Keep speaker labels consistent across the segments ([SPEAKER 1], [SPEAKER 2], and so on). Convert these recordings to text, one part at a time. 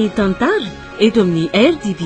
[SPEAKER 1] ny tantara eto amin'ny RDB.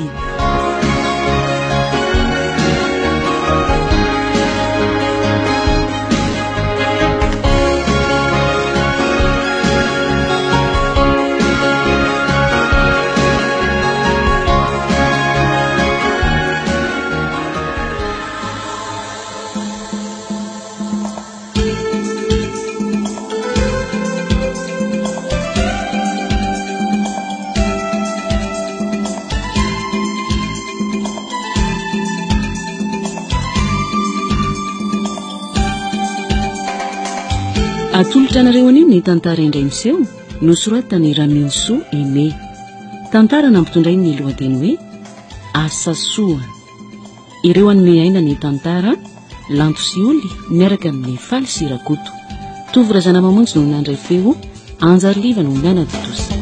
[SPEAKER 1] Atolotra anareo anio ny tantara indray miseho nosoratan'i Raminsoa Aimé. Tantara nampitondrainy ny lohateny hoe Asa soa. Ireo hanome aina ny tantara, Lanto sy Oly miaraka amin'i Faly sy Rakoto. Tovo Razanamamonjy no nandray feo, Anjary Liva no nanatontosa.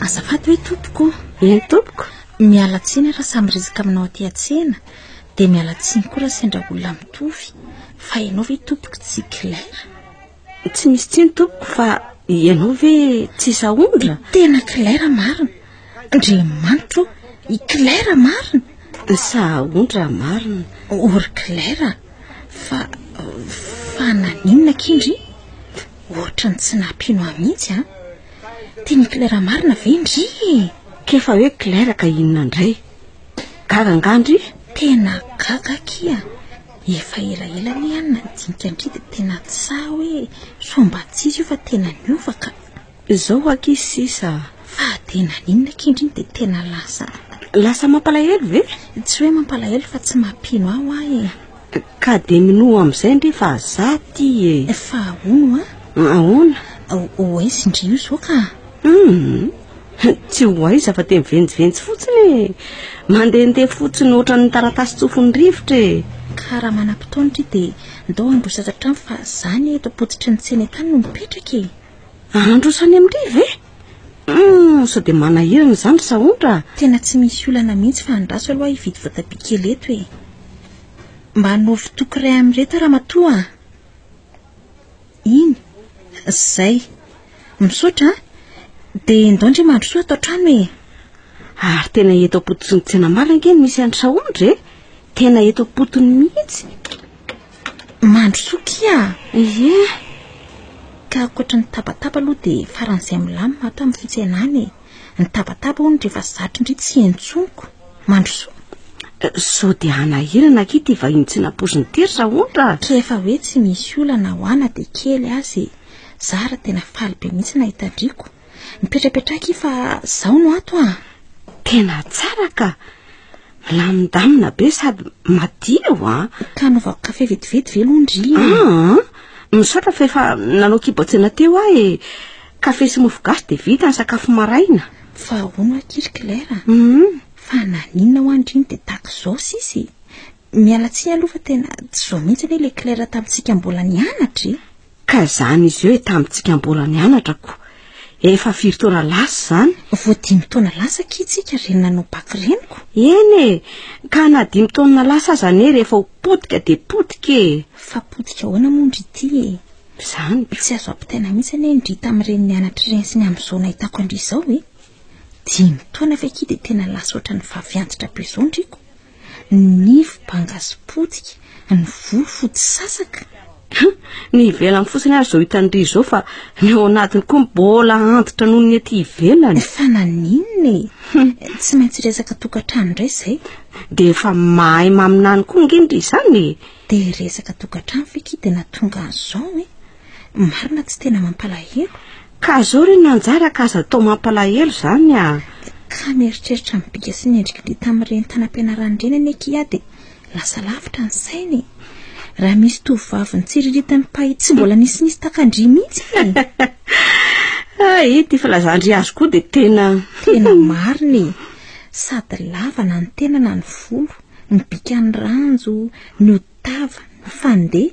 [SPEAKER 2] Azafady hoe tompoko.
[SPEAKER 3] Eny tompoko.
[SPEAKER 2] Miala tsiny raha samy resaka aminao aty an-tsena, dia miala tsiny koa raha sendra olona mitovy. Fa ianao ve tompoko tsy Claire?
[SPEAKER 3] Tsy misy tsiny tompoko fa ianao ve tsy sahondra?
[SPEAKER 2] Tena Claire marina. Andriamanitro ô, i Claire marina.
[SPEAKER 3] Sahondra marina.
[SPEAKER 2] O ry Claire, fa fa naninona akia ndry? Ohatran'ny tsy nampino ahy mihitsy an. Tena i Claire marina ve ndry e?
[SPEAKER 3] K'efa hoe Claire ka inona indray? Gaga angaha ndry?
[SPEAKER 2] Tena gaga akia. Efa elaela anie any nandinika an-dry dia tena tsy sahy hoe sao mba tsy izy io fa tena niova ka.
[SPEAKER 3] Izao akia sisa.
[SPEAKER 2] Fa dia naninona akia ndry dia tena lasa.
[SPEAKER 3] Lasa mampalahelo ve?
[SPEAKER 2] Tsy hoe mampalahelo fa tsy mampino ahy hoa e.
[SPEAKER 3] Ka dia minoa amin'izay ndry fa za ty e.
[SPEAKER 2] Fa hono a?
[SPEAKER 3] Ahoana?
[SPEAKER 2] Ho aiza ndry io izao ka?
[SPEAKER 3] Hum. Tsy ho aiza fa dia mivenjivenjy fotsiny e. Mandehandeha fotsiny ohatran'ny taratasy tsofin'ny rivotra e.
[SPEAKER 2] Ka raha manam-potoana ndry dia ndao handroso ato an-trano fa za anie eto am-pototry ny tsena eto any no mipetraka e.
[SPEAKER 3] Handroso any amin-dry ve? Hum, sao dia manahirana izany ry Sahondra a.
[SPEAKER 2] Tena tsy misy olana mihitsy fa andraso aloha hividy voatabia kely eto e. Mba anaovy toko iray amin'ireto ramatoa a. Iny, zay. Misaotra an. Dia ndao ndry mandrosoa ato an-trano e.
[SPEAKER 3] Ary tena eto am-pototry ny tsena marina ange no misy an-dry Sahondra e. Tena eto am-potony mihitsy.
[SPEAKER 2] Mandrosoa kia.
[SPEAKER 3] Ie.
[SPEAKER 2] Ka ankoatry ny tabataba aloha dia faran'izay milamina ato amin'ny fitsenana e. Ny tabataba hono rehefa zatry ndry tsy intsoniko. Mandrosoa.
[SPEAKER 3] Sao dia hanahirana akia ity vahiny tsy nampoizina ity ry Sahondra a.
[SPEAKER 2] Ka efa hoe tsy misy olana ho ahy na dia kely aza e. Za ary tena faly be mihitsy nahita an-driko. Mipetrapetraha akia fa zaho no ato a.
[SPEAKER 3] Tena tsara ka. Milamindamina be sady madio a.
[SPEAKER 2] Ka hanaovako kafe vetivety ve aloha ndry e?
[SPEAKER 3] Aa, misaotra fa efa nanao kibo an-tsena teo aho e. Kafe sy mofo gasy dia vita ny sakafo maraina.
[SPEAKER 2] Fa ahoana akia ry Claire a?
[SPEAKER 3] Hum.
[SPEAKER 2] Fa naninona hoa ndry no dia tahaka izao sisa e? Miala tsiny aloha fa tena tsy izao mihitsy anie ilay Claire tamintsika mbola nianatra e.
[SPEAKER 3] Ka izany izy io e tamintsika mbola nianatra ko. Efa firy taona lasa izany?
[SPEAKER 2] Vao dimy taona lasa akia tsika ireny nanao bac ireny ko.
[SPEAKER 3] Eny e! Ka na dimy taona lasa aza anie rehefa ho potika dia potika e!
[SPEAKER 2] Fa potika ahoana moa ndry ity e?
[SPEAKER 3] Izany ko.
[SPEAKER 2] Tsy azo ampitaina mihitsy anie ndry tamin'ireny nianatra ireny sy ny amin'izao nahitako an-dry izao e! Dimy taona ve akia dia tena lasa ohatran'ny vavy antitra be izao ndry ko? Ny nify banga sy potika, ny volo fotsy sasaka.
[SPEAKER 3] Ny ivelany fotsiny ary izao hitan-dry izao fa ny ao anatiny koa mbola antitra noho ny ety ivelany.
[SPEAKER 2] Fa naninona e? Tsy maintsy resaka tokantrano indray izay.
[SPEAKER 3] Dia efa mahay maminany koa ange ndry izany e.
[SPEAKER 2] Dia resaka tokantrano ve akia dia nahatonga an'izao e? Marina tsy tena mampalahelo.
[SPEAKER 3] Ka zao ry Nanjara ka aza atao mampalahelo zany a!
[SPEAKER 2] Ka mieritreritra ny bika sy ny endriky ndry tamin'ireny tanam-pianarana ireny anie akia dia lasa lavitra ny saina e! Raha misy tovovavy nitsiriritan'ny mpahay tsy mbola nisinisy takan-dry mihitsy e!
[SPEAKER 3] Hay, ity filazan-dry azy koa dia tena.
[SPEAKER 2] Tena marina e! Sady lava na ny tena na ny volo. Ny bikan'ny ranjo, ny hodi-tava, ny fandeha.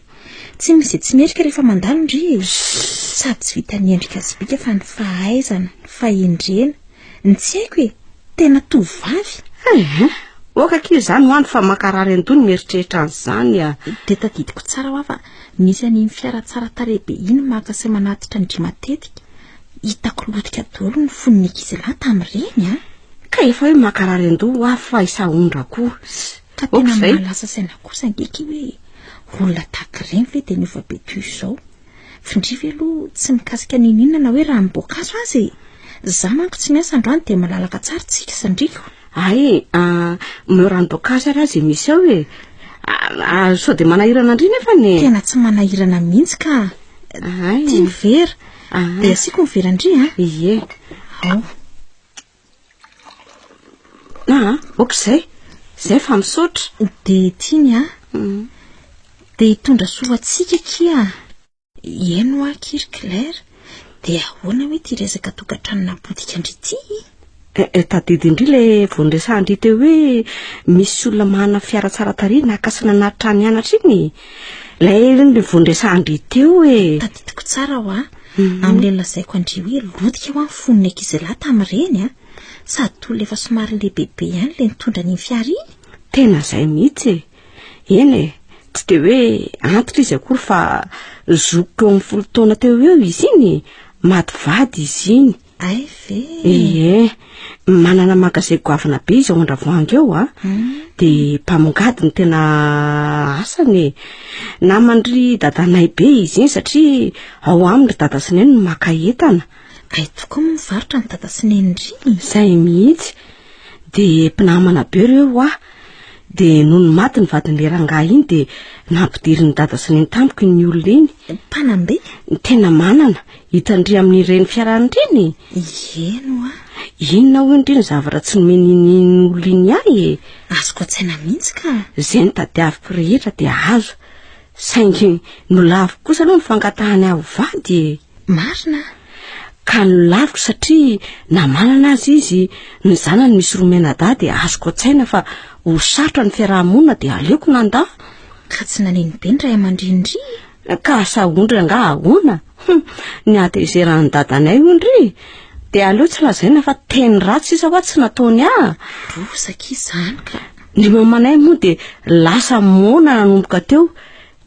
[SPEAKER 2] Tsy misy izay tsy mendrika rehefa mandalo ndry e. Sady tsy vitan'ny endrika sy bika fa ny fahaizana, ny fahendrena. Ny tsy haiko e, tena tovovavy.
[SPEAKER 3] Ehe, ok akia izany ho any fa mankarary an-doha ny mieritreritra an'izany a.
[SPEAKER 2] Dia tadidiko tsara hoa fa nisy an'iny fiara tsara tarehy be iny maka sy manatitra an-dry matetika. Hitako lotika daholo ny fon'ny ankizilahy tamin'ireny a.
[SPEAKER 3] Ka efa hoe mankarary an-doha hoa fa isahondra koa.
[SPEAKER 2] Ka tena mahalasa saina kosa ange ki hoe olona tahaka ireny ve dia niova be toy izao. F'indry ve aloha tsy mikasika n'inon'inona na hoe ranom-boankazo aza e! Za manko tsy miasa androany dia malalaka tsara tsika sy ndriko.
[SPEAKER 3] Hay, omeo ranom-boankazo ary aho izay misy ao e! Sao dia manahirana an-dry nefany e!
[SPEAKER 2] Tena tsy manahirana mihitsy ka! Ty ny vera. Dia asiako ny veran-dry a!
[SPEAKER 3] Ie.
[SPEAKER 2] Ao.
[SPEAKER 3] Ah, ok izay. Izay fa misaotra.
[SPEAKER 2] Dia tiany a. Dia hitondra soa ho antsika akia. Eny hoa akia ry Claire. Dia ahoana hoe ity resaka tokantrano napotika an-dry ity?
[SPEAKER 3] Eh, eh, tadidin-dry ilay vao niresahan-dry teo hoe misy olona manana fiara tsara tarehy naka sy nanatitra any hianatra iny. Ilay vao niresahan-dry teo e.
[SPEAKER 2] Tadidiko tsara hoa. Amin'ilay nolazaiko an-dry hoe lotika hoa ny fon'ny ankizilahy tamin'ireny a. Sady toa ilay efa somary lehibebe ihany ilay nitondra an'iny fiara iny.
[SPEAKER 3] Tena izay mihitsy e. Eny e, tsy dia hoe antitra izy akory fa zokiko eo amin'ny folo taona teo eo izy iny e. Maty vady izy iny.
[SPEAKER 2] Hay ve?
[SPEAKER 3] Ie, manana magasin goavana be izy ao Andravoahangy ao a. Dia mpamongady no tena asany e. Naman-dry dadanay be izy iny satria ao aminy ry dada sy neny no maka entana.
[SPEAKER 2] Hay tokoa moa mivarotra ny dada sy neny ry.
[SPEAKER 3] Izay mihitsy. Dia mpinamana be ireo hoa. Dia nony maty ny vadin'ilay rangahy iny dia nampidirin'ny dada sy neny tamiko iny olona iny.
[SPEAKER 2] Mpanam-be?
[SPEAKER 3] Tena manana. Hitan-dry amin'ireny fiarahana ireny
[SPEAKER 2] e? Eny hoa.
[SPEAKER 3] Inona hoy ndry ny zavatra tsy nomen'iny olona iny ahy e?
[SPEAKER 2] Azoko an-tsaina mihitsy ka.
[SPEAKER 3] Izay notadiaviko rehetra dia azo. Saingy nolaviko kosa aloha ny fangatahany ahy ho vady e.
[SPEAKER 2] Marina?
[SPEAKER 3] Ka nolaviko satria na manana aza izy, ny zanany misy roa mianadahy dia azoko an-tsaina fa ho sarotra ny fiaraha-monina dia aleoko nandà.
[SPEAKER 2] Ka tsy naneno be ny ray aman-dreny-dry?
[SPEAKER 3] Ka asa ondry angaha ahoana? Hum, ny hatezeran'ny dadanay ondry dia aleo tsy lazaina fa teny ratsy sisa hoa tsy nataony ahy.
[SPEAKER 2] Loza akia izany ka.
[SPEAKER 3] Ny mamanay moa dia lasa moana nanomboka teo.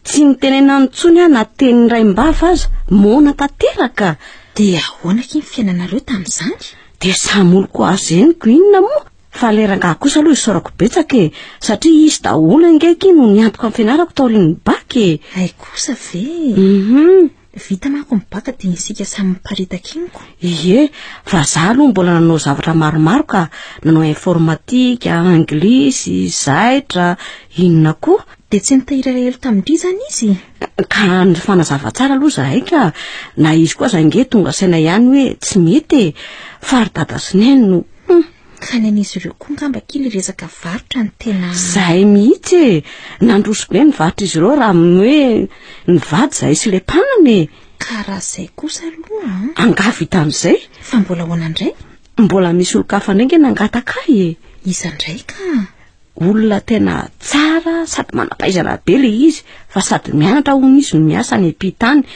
[SPEAKER 3] Tsy nitenenany intsony aho na teny raim-bava aza, moana tanteraka.
[SPEAKER 2] Dia ahoana akia ny fiainanareo tamin'izany?
[SPEAKER 3] Dia samy oloko azo henoko inona moa? Fa ilay rangahy kosa aloha isaorako betsaka e, satria izy daholo ange akia no niantoka ny fianarako taorian'ny bac e.
[SPEAKER 2] Hay kosa ve?
[SPEAKER 3] Mhm.
[SPEAKER 2] Vita manko ny bac dia isika samy miparitaka iny ko.
[SPEAKER 3] Ie, fa za aloha mbola nanao zavatra maromaro ka, nanao informatique, anglisy, zaitra, inona koa.
[SPEAKER 2] Dia tsy nitahiry alahelo tamin-dry izany izy?
[SPEAKER 3] Ka nifanazava tsara aloha izahay ka, na izy koa aza ange tonga saina ihany hoe tsy mety e, fa ry dada sy neny no hum.
[SPEAKER 2] Ka ny an'izy ireo koa angamba akia ilay resaka varotra no tena.
[SPEAKER 3] Izay mihitsy e! Nandroso be ny varotr'izy ireo raha amin'ny hoe nivady izahay sy ilay mpanana e!
[SPEAKER 2] Ka raha izay kosa aloha an!
[SPEAKER 3] Angaha vitan'izay?
[SPEAKER 2] Fa mbola ahoana indray?
[SPEAKER 3] Mbola misy olon-kafa indray ange nangataka ahy e!
[SPEAKER 2] Iza indray ka?
[SPEAKER 3] Olona tena tsara sady manam-pahaizana be ilay izy fa sady mianatra hono izy no miasa any am-pita any.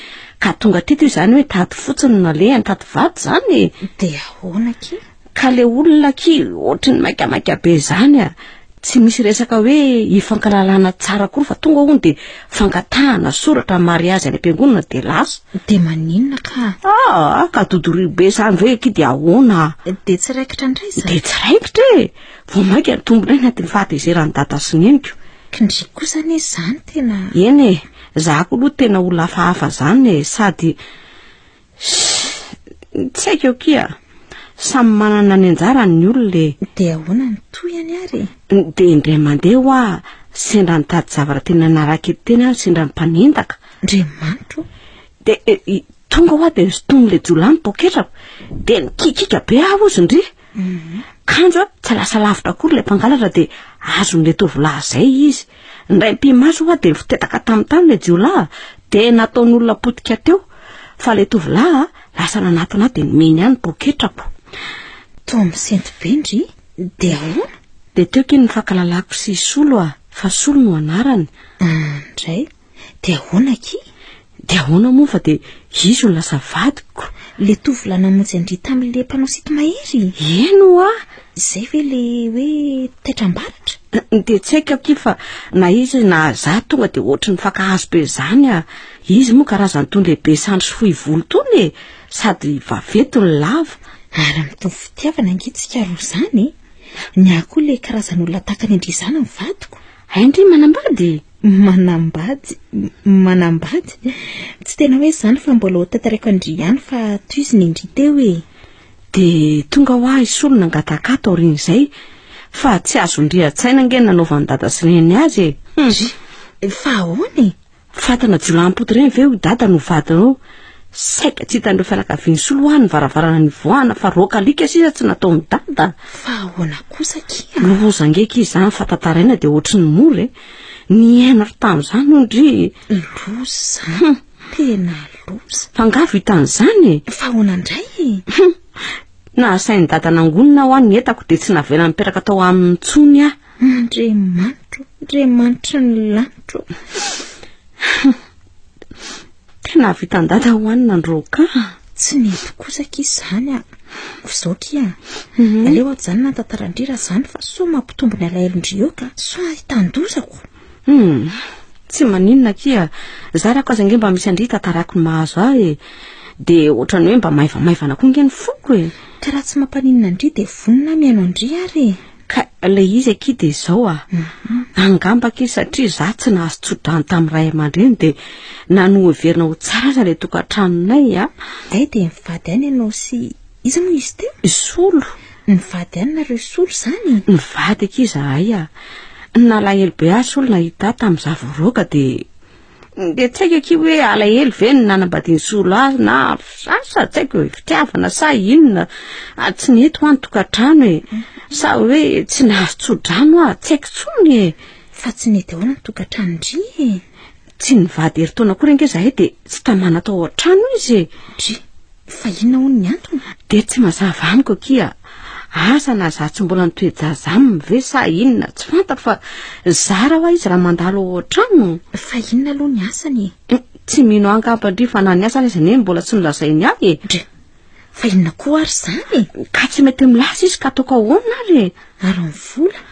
[SPEAKER 3] Ka tonga teto izy izany hoe tady fotsiny no nalehany, tady vady izany e!
[SPEAKER 2] Dia ahoana akia?
[SPEAKER 3] Ka ilay olona akia ohatry ny maikamaika be izany a! Tsy misy resaka hoe ifankalalana tsara akory fa tonga hono dia fangatahana soratra mariazy any am-piangonana dia lasa.
[SPEAKER 2] Dia maninona ka?
[SPEAKER 3] Ah, ka dodorio be izany ve akia dia ahoana?
[SPEAKER 2] Dia tsy raikitra indray izany?
[SPEAKER 3] Dia tsy raikitra e! Vao mainka nitombo indray ny adin'ny fahatezeran'i dada sy neniko.
[SPEAKER 2] Kindry kosa anie izany tena.
[SPEAKER 3] Eny e, za koa aloha tena olona hafahafa izany e, sady tsy haiko akia, samy manana ny anjarany ny olona e.
[SPEAKER 2] Dia ahoana ny tohiny ary
[SPEAKER 3] e? Dia indray mandeha hoa sendra nitady zavatra tena narakety teny aho sendra ny mpanendaka.
[SPEAKER 2] Andriamanitro o!
[SPEAKER 3] Dia tonga hoa dia nosintomin'ilay jiolahy ny poketrako, dia nikikiaka be aho hozy ndry. Kanjo tsy lasa lavitra akory ilay mpangalatra dia azon'ilay tovolahy izay izy. Indray mipi-maso hoa dia nifotetaka tamin'ny tany ilay jiolahy dia nataon'olona potika teo. Fa ilay tovolahy lasa nanatona ahy dia nomeny ahy ny poketrako.
[SPEAKER 2] Toa misento be ndry, dia ahoana?
[SPEAKER 3] Dia teo ky ny nifankalalako sy i Solo a, fa Solo no anarany.
[SPEAKER 2] Andray, dia ahoana akia?
[SPEAKER 3] Dia ahoana moa fa dia izy no lasa vadiko.
[SPEAKER 2] Le tovolahy namonjy an-dry tamin'le mpanao sinto-mahery?
[SPEAKER 3] Eny hoa!
[SPEAKER 2] Izay ve le hoe taitram-baratra?
[SPEAKER 3] Dia tsy haiko akia fa na izy na za tonga dia ohatry ny mifankahazo be izany a! Izy moa karazan'itony lehibe sandry sy fohy volo itony e! Sady vaventy no lava.
[SPEAKER 2] Ary mitovy fitiavana ange tsika roa izany e! Ny ahy koa le karazan'olona tahaka ny an-dry izany ny vadiko.
[SPEAKER 3] Hay ndry manambady?
[SPEAKER 2] Manambady? Manambady? Tsy tena hoe izany fa mbola ho tantaraiko an-dry ihany fa tohizo ny an-dry teo e!
[SPEAKER 3] Dia tonga hoa i Solo nangataka ahy taorian'izay fa tsy azon-dry an-tsaina ange ny nanaovan'i Dada sy Neny azy e!
[SPEAKER 2] Hum! Fa ahoana e?
[SPEAKER 3] Fatana jiolahim-poto ireny ve hoy Dada no vadinao? Saika tsy hitan'ireo fianakavian'i Solo hoa ny varavarana nivoahana fa roaka alika sisa tsy nataon'i Dada.
[SPEAKER 2] Fa ahoana kosa akia?
[SPEAKER 3] Loza ange akia izany fa tantaraina dia ohatry ny mora e! Niaina ry tamin'izany hono dry.
[SPEAKER 2] Loza izany, tena loza.
[SPEAKER 3] Fa angaha vitan'izany e?
[SPEAKER 2] Fa ahoana indray e?
[SPEAKER 3] Hum! Nahasain'i Dada nangonina hoa ny entako dia tsy navela nipetraka tao aminy intsony aho.
[SPEAKER 2] Andriamanitro, Andriamanitry ny lanitro.
[SPEAKER 3] Tena havitan'i Dada hoa ny nandroaka ahy.
[SPEAKER 2] Tsy nety kosa akia izany a. Fa izao akia, aleo ajanona ny tantaran-dry raha izany fa soa mampitombo ny alahelon-dry eo ka. Soa ahitan-dozako.
[SPEAKER 3] Hum, tsy maninona akia, zarako aza ange mba misy an-dry tantarako ny mahazo ahy e. Dia ohatran'ny hoe mba maivamaivana koa ange ny foko e.
[SPEAKER 2] Ka raha tsy mampaninona an-dry dia vonona aho mihaino an-dry ary e.
[SPEAKER 3] Ka ilay izy akia dia izao a, angamba akia satria izaho tsy nahazo tso-drano tamin'ny ray aman-dreny dia na noheverina ho tsara aza ilay tokantranonay a.
[SPEAKER 2] Hay dia mivady ihany ianao sy iza moa izy teo?
[SPEAKER 3] I Solo.
[SPEAKER 2] Nivady ihany nareo Solo izany e?
[SPEAKER 3] Nivady akia izahay a. Nalahelo be ahy Solo nahita ahy tamin'izaho voaroaka dia dia tsy haiko akia hoe alahelo ve ny nanambadian'i Solo ahy na asa tsy haiko hoe fitiavana sa inona. Ah, tsy nety hoa ny tokantrano e. Sa hoe tsy nahazo tso-drano aho, tsy haiko intsony e.
[SPEAKER 2] Fa tsy nety ahoana ny tokantranon-dry e?
[SPEAKER 3] Tsy nivady herintaona akory ange izahay dia tsy tamana tao an-trano izy e.
[SPEAKER 2] Dry, fa inona hono ny antony?
[SPEAKER 3] Dia tsy mazava amiko akia. Asa na za tsy mbola nitoe-jaza aminy ve sa inona, tsy fantako fa zara hoa izy raha mandalo ao an-trano.
[SPEAKER 2] Fa inona aloha ny asany e?
[SPEAKER 3] Tsy mino ahy angamba ndry fa na ny asany aza anie mbola tsy nolazainy ahy e.
[SPEAKER 2] Dry, fa inona koa ary izany e?
[SPEAKER 3] Ka tsy mety milaza izy ka ataoko ahoana ary e?
[SPEAKER 2] Ary ny vola?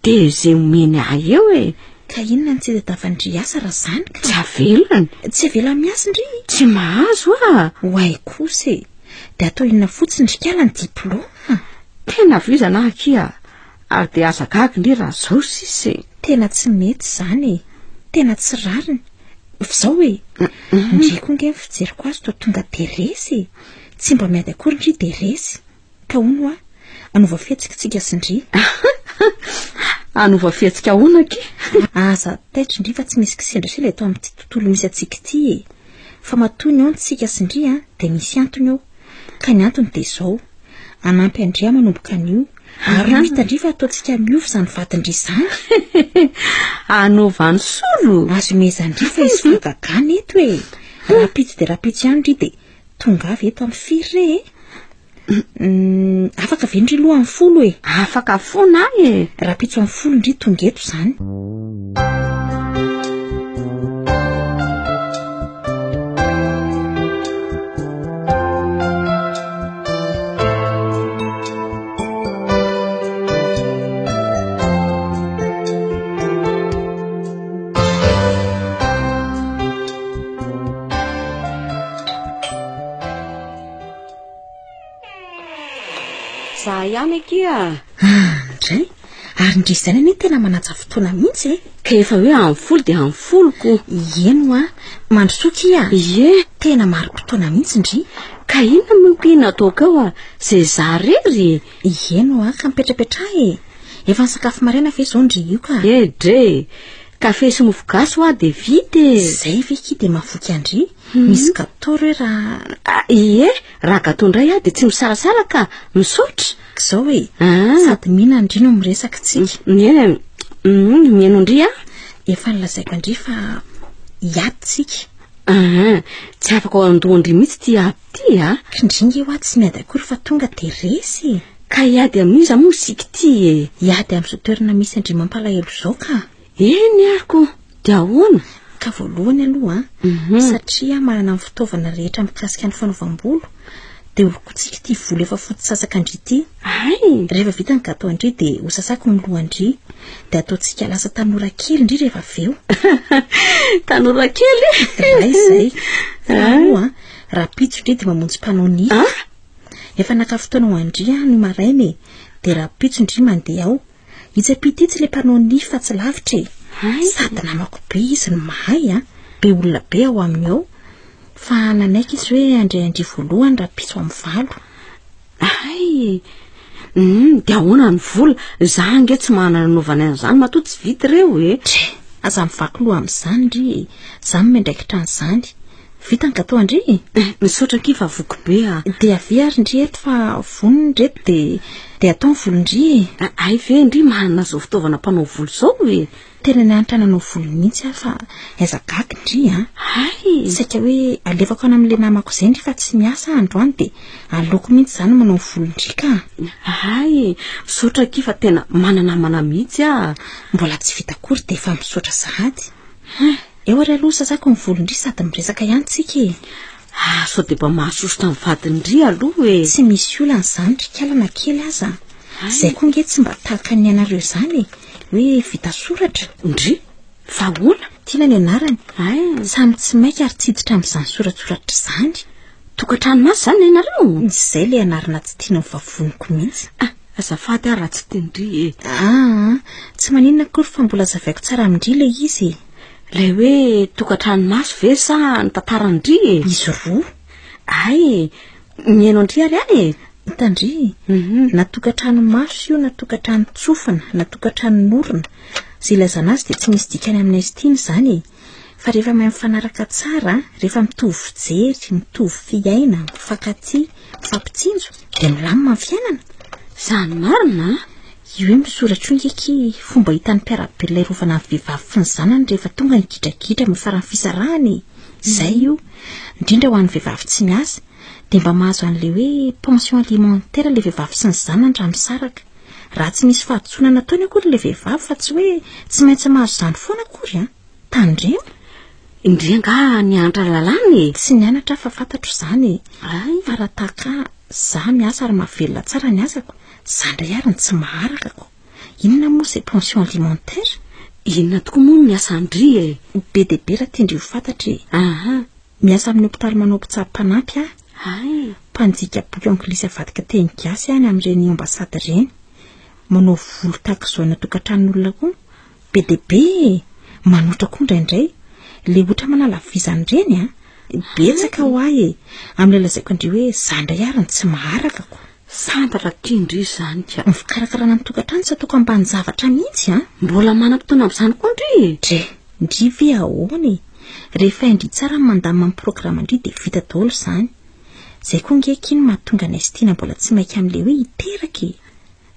[SPEAKER 3] Dia izay omeny ahy eo e!
[SPEAKER 2] Ka inona no tsy tadiavan-dry hiasa raha izany ka?
[SPEAKER 3] Tsy avelany.
[SPEAKER 2] Tsy avelany miasa ndry?
[SPEAKER 3] Tsy mahazo ah!
[SPEAKER 2] Oay kosa e! Dia atao inona fotsiny ry kala ny diplaoma?
[SPEAKER 3] Tena vizana aho akia ary dia aza gaga ndry raha izao sisa e!
[SPEAKER 2] Tena tsy mety izany e! Tena tsy rariny. F'izao e! Ndry koa nge ny fijeriko azy toa tonga dia resy e! Tsy mba miady akory ndry dia resy. Ka hono hoa, hanova fihetsika tsika sy ndry.
[SPEAKER 3] Hanova fihetsika ahoana akia?
[SPEAKER 2] Aza taitra ndry fa tsy misy kisendrasendra eto amin'ity tontolo misy antsika ity e. Fa matoa ny eo tsika sy ndry an, dia misy antony eo. Ka ny antony dia izao, hanampy an-dry aho manomboka anio, ary ho hitan-dry fa ataontsika miova izany vadin-dry izany.
[SPEAKER 3] Hanova ny solo?
[SPEAKER 2] Azo imehezan-dry fa hisy fahagagana eto e. Rahampitso dia rahampitso ihany ndry dia tongava eto amin'ny firy re e. Afaka ve ndry aloha amin'ny folo e?
[SPEAKER 3] Afaka foana aho e!
[SPEAKER 2] Rahampitso amin'ny folo ndry tonga eto izany.
[SPEAKER 3] Za ihany akia.
[SPEAKER 2] Ah, ndray. Ary ndry izany anie tena manaja fotoana mihitsy e.
[SPEAKER 3] Ka efa hoe amin'ny folo dia amin'ny folo ko.
[SPEAKER 2] Ieny hoa. Mandrosoa kia.
[SPEAKER 3] Ie.
[SPEAKER 2] Tena marim-potoana mihitsy ndry.
[SPEAKER 3] Ka inona moa ki no ataoko eo a? Zay za rery e.
[SPEAKER 2] Ieny hoa, ka mipetrapetraha e. Efa nisakafo maraina ve izao ndry io ka?
[SPEAKER 3] E dre. Kafe sy mofo gasy hoa dia vita e.
[SPEAKER 2] Zay ve ki dia mahavoky an-dry? Misy gâteau re raha...
[SPEAKER 3] Ah, ie, raha gâteau indray aho dia tsy misalasala ka, misaotra.
[SPEAKER 2] K'izao e,
[SPEAKER 3] Ah.
[SPEAKER 2] sady mihinana ndry no miresaka tsika.
[SPEAKER 3] Eny e, mihaino an-dry aho.
[SPEAKER 2] Efa nolazaiko an-dry fa hiady tsika.
[SPEAKER 3] Ah, tsy afaka ao an-dohan-dry mihitsy ity ady ity a.
[SPEAKER 2] K'ndry nge hoa tsy miady akory fa tonga dia resy e.
[SPEAKER 3] Ka hiady amin'iza moa isika ity e?
[SPEAKER 2] Hiady amin'izao toerana misy an-dry mampalahelo izao ka.
[SPEAKER 3] Eny ary ko, dia ahoana?
[SPEAKER 2] Ka voalohany aloha an, satria aho manana ny fitaovana rehetra mikasika ny fanaovam-bolo, dia holokointsika ity volo efa fotsy sasaka an-dry ity.
[SPEAKER 3] Hay!
[SPEAKER 2] Rehefa vita ny gâteau an-dry dia hosasako ny lohan-dry, dia ataontsika lasa tanora kely ndry rehefa avy eo.
[SPEAKER 3] Tanora kely?
[SPEAKER 2] Iray izay. Faharoa an, rahampitso ndry dia mamonjy mpanao nify.
[SPEAKER 3] An?
[SPEAKER 2] Efa naka fotoana ho an-dry aho ny maraina e, dia rahampitso ndry mandeha ao. Itsy ampita itsy ilay mpanao nify fa tsy lavitra e. Sady namako be izy no mahay an, be olona be ao aminy ao. Fa nanaiky izy hoe handray an-dry voalohany rahampitso amin'ny valo.
[SPEAKER 3] Hay! Hum, dia ahoana ny vola? Za ange tsy manana nanaovana an'izany matoa tsy vita ireo e.
[SPEAKER 2] Tre! Aza mivaky loha amin'izany ry e. Za no miandraikitra an'izany. Vita ny gâteau an-dry e.
[SPEAKER 3] Eh, misaotra akia fa voky be a.
[SPEAKER 2] Dia avia ary ndry eto fa vonona ireto dia dia atao ny volon-dry e.
[SPEAKER 3] Hay ve ndry manana izao fitaovana mpanao volo izao e?
[SPEAKER 2] Tena nianatra nanao volo mihitsy aho fa aiza gaga ndry a!
[SPEAKER 3] Hay!
[SPEAKER 2] Saika hoe alefako any amin'ilay namako izay ndry fa tsy miasa aho androany dia aleoko mihitsy izany manao volo ndry ka!
[SPEAKER 3] Hay! Misaotra akia fa tena mana-namana mihitsy aho.
[SPEAKER 2] Mbola tsy vita akory dia efa misaotra sahady.
[SPEAKER 3] Hein!
[SPEAKER 2] Eo ary aloha sasako ny volon-dry sady miresaka ihany tsika e!
[SPEAKER 3] Ah, sao dia mba mahasosotra ny vadin-dry aloha e!
[SPEAKER 2] Tsy misy olana izany ry kala na kely aza. Izay koa ange tsy mba tahaka ny anareo izany e! Hoe vita soratra.
[SPEAKER 3] Ndry! Fa ahoana?
[SPEAKER 2] Tiana ny anarany.
[SPEAKER 3] Hay!
[SPEAKER 2] Samy tsy maika ary tsy hiditra amin'izany soratsoratra izany.
[SPEAKER 3] Tokantrano maso izany ny anareo?
[SPEAKER 2] Izay ilay anarana tsy tiana ho vavoniko mihitsy.
[SPEAKER 3] Ah, azafady aho raha tsy tian-dry e!
[SPEAKER 2] Aa, tsy maninona akory fa mbola hazavaiko tsara amin-dry ilay izy e!
[SPEAKER 3] Ilay hoe tokantrano maso ve sa ny tantaran-dry e?
[SPEAKER 2] Izy roa.
[SPEAKER 3] Hay! Mihaino an-dry ary aho e!
[SPEAKER 2] Hitan-dry, na tokantrano maso io na tokantrano tsofina na tokantranon'orona, izay ilazana azy dia tsy misy dikany aminay sy tiana izany e! Fa rehefa mahay mifanaraka tsara, rehefa mitovy fijery, mitovy fiaina, mifankatia, mifampitsinjo, dia milamina ny fiainana.
[SPEAKER 3] Izany marina an!
[SPEAKER 2] Io hoe misoratra io nge akia fomba hitan'ny mpiara-belona hiarovana ny vehivavy sy ny zanany rehefa tonga ny gidragidra amin'ny faran'ny fisarahana e! Izay io. Indrindra ho an'ny vehivavy tsy miasa. Dia mba mahazo an'ilay hoe pension alimentaire ilay vehivavy sy ny zanany raha misaraka. Raha tsy misy fahadisoana nataony akory ilay vehivavy fa tsy hoe tsy maintsy mahazo izany foana akory an! Tandremo!
[SPEAKER 3] Ndry angaha nianatra lalàna e?
[SPEAKER 2] Tsy nianatra aho fa fantatro izany e!
[SPEAKER 3] Ay!
[SPEAKER 2] Fa raha tahaka ahy, za miasa ary mahavelona tsara ny asako, za indray ary no tsy maharaka ko! Inona moa izay pension alimentaire?
[SPEAKER 3] Inona tokoa moa ny asan-dry e?
[SPEAKER 2] Be dia be raha tian-dry ho fantatra e!
[SPEAKER 3] Aha!
[SPEAKER 2] Miasa amin'ny hopitaly manao mpitsabo mpanampy aho.
[SPEAKER 3] Hay!
[SPEAKER 2] Mpanjika boky anglisy avadika teny gasy any amin'ireny ambassade ireny. Manao volo tahaka izao any an-tokantranon'olona koa. Be dia be e! Manotra koa indraindray. Ilay ohatra manala vizana ireny an! Betsaka ho ahy e! Amin'ilay lazaiko an-dry hoe za indray ary no tsy maharaka ko!
[SPEAKER 3] Sambatra aty ndry izany ka!
[SPEAKER 2] Ny fikarakarana ny tokantrano tsy ataoko ambanin-javatra mihitsy an!
[SPEAKER 3] Mbola manam-potoana amin'izany koa ndry e!
[SPEAKER 2] Dre! Ndry ve ahoana e? Rehefa hain-dry tsara ny mandamina ny programme-ndry dia vita daholo izany. Izay koa ange akia no mahatonga anay sy Tiana mbola tsy maika amin'ilay hoe hiteraka e!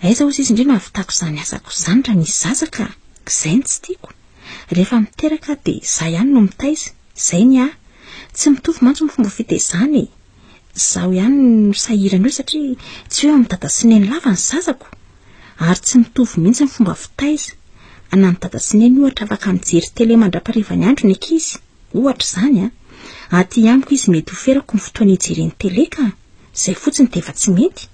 [SPEAKER 2] Aiza hozy izy ndry no hahavitako izany asako izany raha misy zaza ka! Izay no tsy tiako. Rehefa miteraka aho dia izaho ihany no mitaiza. Izay ny ahy. Tsy mitovy mantsy ny fomba fitaizana e! Izaho ihany no sahirana eo satria tsy hoe amin'i dada sy neny lava ny zazako. Ary tsy mitovy mihitsy ny fomba fitaiza. Na ny dada sy neny ohatra afaka mijery télé mandra-parivan'ny andro ny ankizy. Ohatra izany an. Aty amiko izy mety ho ferako ny fotoana hijereny télé ka. Izay fotsiny dia efa tsy mety.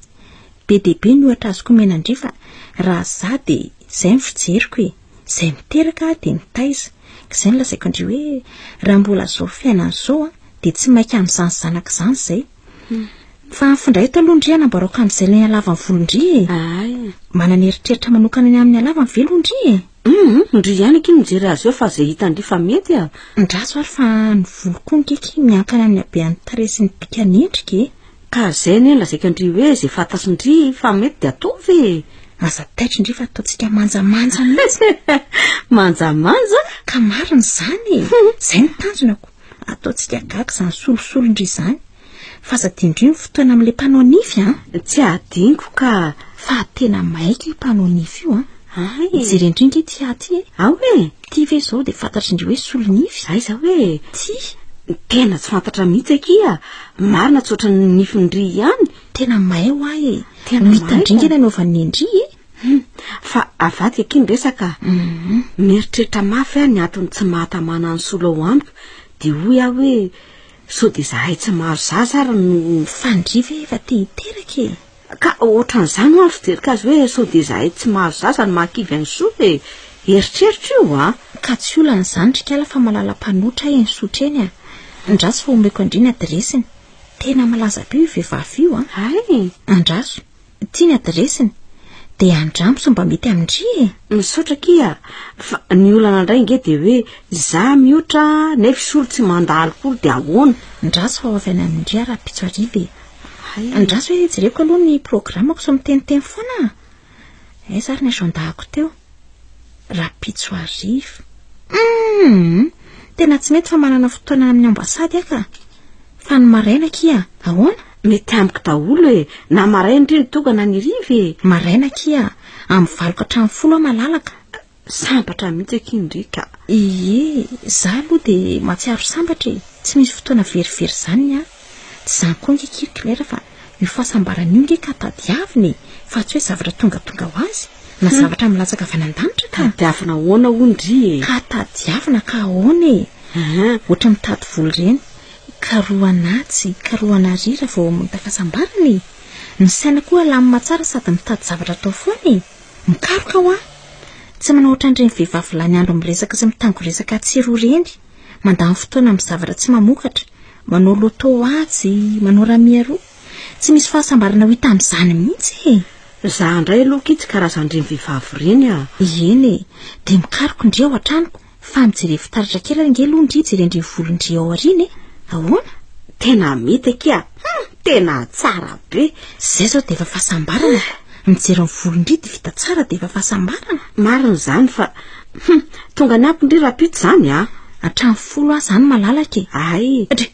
[SPEAKER 2] Be dia be ny ohatra azoko omena an-dry fa raha za dia izay ny fijeriko e. Izay miteraka dia mitaiza. Ka izay no lazaiko an-dry hoe raha mbola izao fiainana izao an, dia tsy maika amin'izany zanaka izany izay. Fa afindray eto aloha ndry anamboarako an'izay ilay halavan'ny volon-dry e.
[SPEAKER 3] Ay.
[SPEAKER 2] Manana eritreritra manokana ny amin'ny halavany ve aloha ndry e?
[SPEAKER 3] Hum, ndry ihany akia no mijery azy eo fa izay hitan-dry fa mety a.
[SPEAKER 2] Ndraso ary fa ny volo koa ange akia miankina amin'ny habean'ny tarehy sy ny bikan'ny endrika e.
[SPEAKER 3] Ka izay anie no lazaiko an-dry hoe izay fantatry-ndry fa mety dia ataovy e.
[SPEAKER 2] Aza taitra ndry fa ataontsika manjamanja mihitsy.
[SPEAKER 3] Manjamanja?
[SPEAKER 2] Ka marina izany e. Izay no tanjona ko. Ataontsika gaga izany solosolon-dry izany. Fa aza adinodrino ny fotoana amin'ilay mpanao nify an!
[SPEAKER 3] Tsy adinoko ka!
[SPEAKER 2] Fa tena maika io mpanao nify io an!
[SPEAKER 3] Hay!
[SPEAKER 2] Jerendry ange ity aty e!
[SPEAKER 3] Ao e!
[SPEAKER 2] Ity ve izao dia fantatr'indry hoe solonify?
[SPEAKER 3] Aiza hoe?
[SPEAKER 2] Ity!
[SPEAKER 3] Tena tsy fantatra mihitsy akia! Marina tsy ohatran'ny nifin'ndry ihany!
[SPEAKER 2] Tena mahay ho ahy e.
[SPEAKER 3] Tena
[SPEAKER 2] No hita
[SPEAKER 3] mahay
[SPEAKER 2] ndry nge
[SPEAKER 3] ka.
[SPEAKER 2] nanaovan'i Ndry e.
[SPEAKER 3] Hum, fa avadika akia ny resaka.
[SPEAKER 2] Mhm.
[SPEAKER 3] Mieritreritra mafy aho ny antony tsy mahatamana an'i Solo ao amiko, dia hoy aho hoe sao dia izahay tsy mahazo zaza ary no.
[SPEAKER 2] Fa ndry ve efa te hiteraka e?
[SPEAKER 3] Ka ohatran'izany ho'a ny fijeriko azy hoe sao dia izahay tsy mahazo zaza no mahakivy an'i Soa e! Eritreritra io a!
[SPEAKER 2] Ka tsy olana izany ry kala fa malala mpanotra eny Sotry eny a! Andraso fa omeko an-dry ny adiresiny. Tena malaza be io vehivavy io a!
[SPEAKER 3] Hay!
[SPEAKER 2] Andraso, ity ny adiresiny. Dia andramo sao mba mety amin-dry e!
[SPEAKER 3] Misaotra akia fa ny olana indray ange dia hoe za miotra nefa i Solo tsy mandalo akory dia ahoana?
[SPEAKER 2] Andraso fa ho avy any amin-dry aho rahampitso hariva e! Andraso hoe jereko aloha ny programako sao miteniteny foana a! Aiza ary ny agenda-ko teo? Rahampitso hariva. Humm! Tena tsy mety fa manana fotoana amin'ny ambasady aho ka! Fa ny maraina akia, ahoana?
[SPEAKER 3] Mety amiko daholo e! Na maraina ndry no tonga na ny hariva e!
[SPEAKER 2] Maraina akia, amin'ny valo ka hatramin'ny folo aho malalaka.
[SPEAKER 3] Sambatra mihitsy akia ndry ka.
[SPEAKER 2] Ie, za aloha dia mahatsiaro sambatra e, tsy misy fotoana verivery izany ny ahy. Tsy izany koa ange akia ry Claire fa io fahasambarana io ange ka tadiavina e, fa tsy hoe zavatra tongatonga ho azy, na zavatra milatsaka avy any an-danitra ka.
[SPEAKER 3] Tadiavina ahoana hono ndry e?
[SPEAKER 2] Ka tadiavina ka ahoana e? Ohatra mitady vola ireny, karohana atsy, karohana ary raha vao mahita fahasambarana e. Ny saina koa alamina tsara sady mitady zavatra atao foana e. Mikaroka hoa! Tsy manao ohatran'ireny vehivavy lany andro miresaka sy mitango resaka atsy eroa ireny, mandany fotoana amin'ny zavatra tsy mamokatra, manao loto atsy, manao rami aroa. Tsy misy fahasambarana ho hita amin'izany mihitsy e!
[SPEAKER 3] Za indray aloha akia tsy karazan'ireny vehivavy ireny a!
[SPEAKER 2] Eny e! Dia mikaroka ndry ao an-tranoko, fa mijere fitaratra kely ange aloha ndry jeren-dry volon-dry ao aoriana e! Ahoana?
[SPEAKER 3] Tena mety akia! Hum! Tena tsara be!
[SPEAKER 2] Zay zao dia efa fahasambarana ko! Mijery ny volon-dry dia vita tsara dia efa fahasambarana.
[SPEAKER 3] Marina izany fa hum! Tonga any amiko ndry rahampitso izany a!
[SPEAKER 2] Hatramin'ny folo aho izany malalaka e!
[SPEAKER 3] Hay!
[SPEAKER 2] Ndry!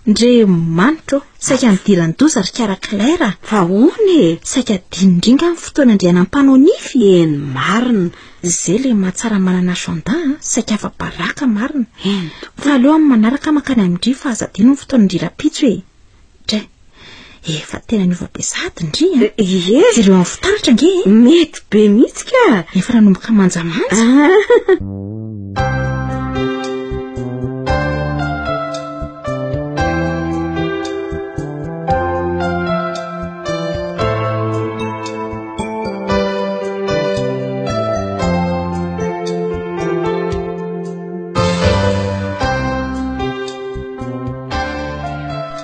[SPEAKER 2] Ndry manitra ô! Saika nidiran-doza ry Kiara Claire a!
[SPEAKER 3] Fa ahoana e?
[SPEAKER 2] Saika adinondry nga ny fotoana andrianan'ny mpanao nify
[SPEAKER 3] e? Eny marina!
[SPEAKER 2] Zay le mahatsara manana agenda a! Saika afa-baraka marina!
[SPEAKER 3] Eny tokoa!
[SPEAKER 2] Fa aleo amin'ny manaraka mankany amin-dry fa aza adino ny fotoanan-dry rahampitso e! Dray! Efa tena niova be sahady ndry a!
[SPEAKER 3] Ie!
[SPEAKER 2] Jereo amin'ny fitaratra ange e!
[SPEAKER 3] Mety be mihitsy ka!
[SPEAKER 2] Efa nanomboka manjamanja!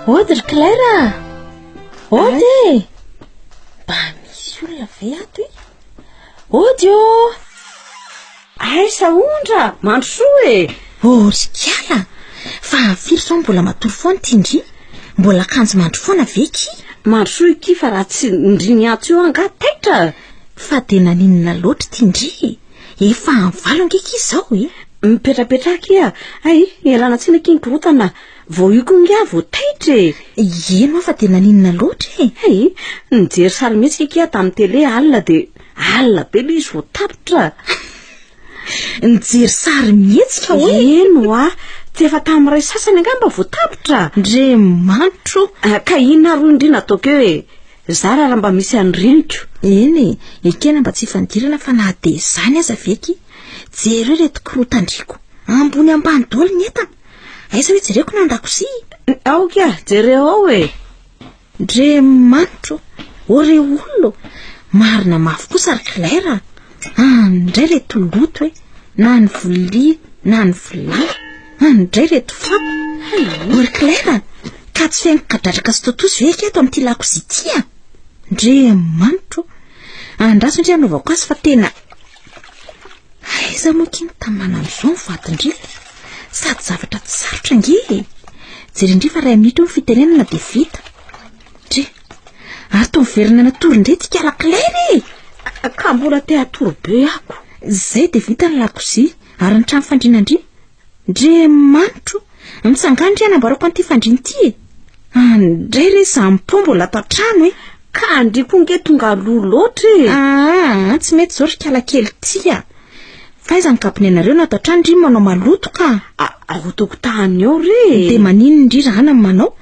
[SPEAKER 2] Ody ry Claire a! Ody e! Mba misy olona ve ato e? Ody ô!
[SPEAKER 3] Aiza ondra! Mandrosoa e!
[SPEAKER 2] Oh ry kiala! Fa firy izao mbola matory foana ity ndry? Mbola akanjo mandry foana ve ki?
[SPEAKER 3] Mandrosoa ity fa raha tsy ndry niantso eo angaha taitra?
[SPEAKER 2] Fa dia naninona loatra ity ndry e? Efa amin'ny valo ange ki izao e!
[SPEAKER 3] Mipetrapetraha akia! Hay, ialana tsiny akia ny korontana. Vao io koa ingahy vao taitra e!
[SPEAKER 2] Eny hoa fa dia naninona loatra e?
[SPEAKER 3] Hay, nijery sarimihetsika akia tamin'ny télé alina dia alina be ilay izy vao tapitra.
[SPEAKER 2] Nijery sarimihetsika hoe?
[SPEAKER 3] Eny hoa, tsy efa tamin'ny iray sasany angamba vao tapitra.
[SPEAKER 2] Ndriamanitro o!
[SPEAKER 3] Ah, ka inona ary hoy ndry nataoko eo e? Zara raha mba misy an'ny reniko.
[SPEAKER 2] Eny e, ekena mba tsy hifandirana fa na dia izany aza ve akia? Jereo ireto korotan-driko, ambony ambany daholo ny entana. Aiza hoe jereko ny an-dakozia?
[SPEAKER 3] Ao kia, jereo ao e!
[SPEAKER 2] Ndriamanitro ô, ô re olona ô! Marina mafy kosa ry Claire a! Any indray ireto loto e! Na ny vilia na ny vilany, any indray ireto fako. Ô ry Claire a! Ka tsy feno kadradraka sy totozy ve akia ato amin'ity lakozia ity a? Ndriamanitro ô! Andraso ndry hanaovako azy fa tena Aiza moa akia ny tamana amin'izao ny vadin-dry? Sady zavatra tsy sarotra ange e! Jereo indray fa iray minitra eo ny fitenenana dia vita. Dre, ary toa miverina natory indray ity kala Claire e!
[SPEAKER 3] Ka mbola te hatory be ako.
[SPEAKER 2] Izay dia vita ny lakozia ary ny trano fandriana ndry. Ndriamanitro, mitsangana ndry hanamboarako an'ity fandriana ity e! Andray re zampo mbola ato an-trano e!
[SPEAKER 3] Ka ndry koa nge tonga aloha loatra e!
[SPEAKER 2] Aa, tsy mety izao ry kala kely ity a! Fa aiza ny kabinenareo no ato an-trano ndry manao maloto ka!
[SPEAKER 3] Ao an-tokotany ao re e!
[SPEAKER 2] Dia maninona ndry raha ana no manao?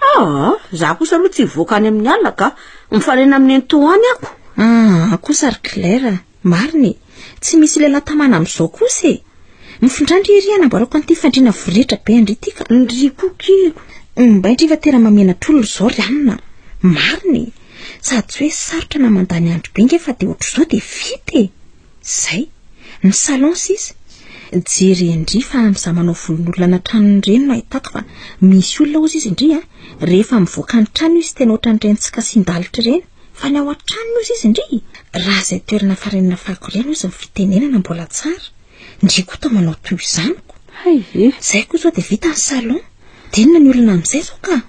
[SPEAKER 3] Aa, za kosa aloha tsy hivoaka any amin'ny alina ka. Mifanena amin'ny nenitoa any ako.
[SPEAKER 2] Aa kosa ry Claire, marina e. Tsy misy lehilahy tamana amin'izao kosa e. Mifindra ndry ery hanamboarako an'ity fandriana voretra be an-dry ity ka.
[SPEAKER 3] Ndry koa kiko.
[SPEAKER 2] Mbay ndry fa tena mahamenatra olona izao ry anona. Marina e. Sady tsy hoe sarotra na mandany andro be nge fa dia ohatr'izao dia vita e. Zay. Ny salon sisa. Jeren-dry fa amin'izaho manao volon'olona any an-tranony ireny no ahitako fa misy olona hozy izy ndry a, rehefa mivoaka ny trano izy tena ohatran'ireny tsy kasian-dalitra ireny, fa ny ao an-tranony hozy izy ndry, raha izay toerana farany nafahako ireny hozy ny fitenenana mbola tsara, ndry koa toa manao toy izany ko.
[SPEAKER 3] Hay ve?
[SPEAKER 2] Zay koa izao dia vita ny salon. Dia inona ny olana amin'izay izao ka?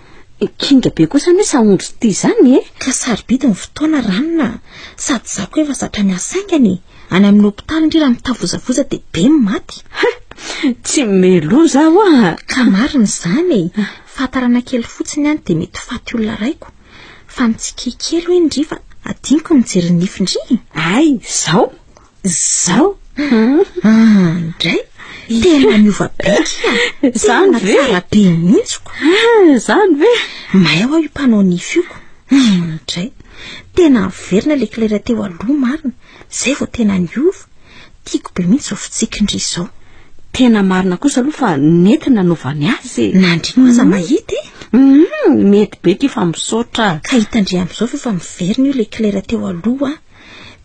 [SPEAKER 3] Kinga be kosa anie sahondry ity izany e!
[SPEAKER 2] Ka sarobidy ny fotoana ranona a! Sady izaho koa efa zatra miasa haingana e! Any amin'ny hopitaly ndry raha mitavozavoza dia be ny maty.
[SPEAKER 3] Tsy meloza aho a!
[SPEAKER 2] Ka marina izany e! Fahatarana kely fotsiny ihany dia mety faty olona raiko. Fa mitsikia kely hoe ndry fa adinoko ny mijery ny nify ndry e!
[SPEAKER 3] Hay, izao! Zao?
[SPEAKER 2] Ah, ndray! Tena miova be kia!
[SPEAKER 3] Zany
[SPEAKER 2] Tena
[SPEAKER 3] ve?
[SPEAKER 2] tsara be mihitsy ko!
[SPEAKER 3] Ah, zany ve?
[SPEAKER 2] Mahay aho io mpanao nify io ko! Hmm, ndray! Tena miverina ilay Claire teo aloha marina, zay vao tena niova. Tiako be mihitsy izao fitsikin-dry izao.
[SPEAKER 3] Tena marina kosa aloha fa nety nanovany azy e.
[SPEAKER 2] Na ndry koa aza mahita e!
[SPEAKER 3] Hmm, mety be ty fa misaotra.
[SPEAKER 2] Ka hitan-dry amin'izao fa efa miverina io ilay Claire teo aloha.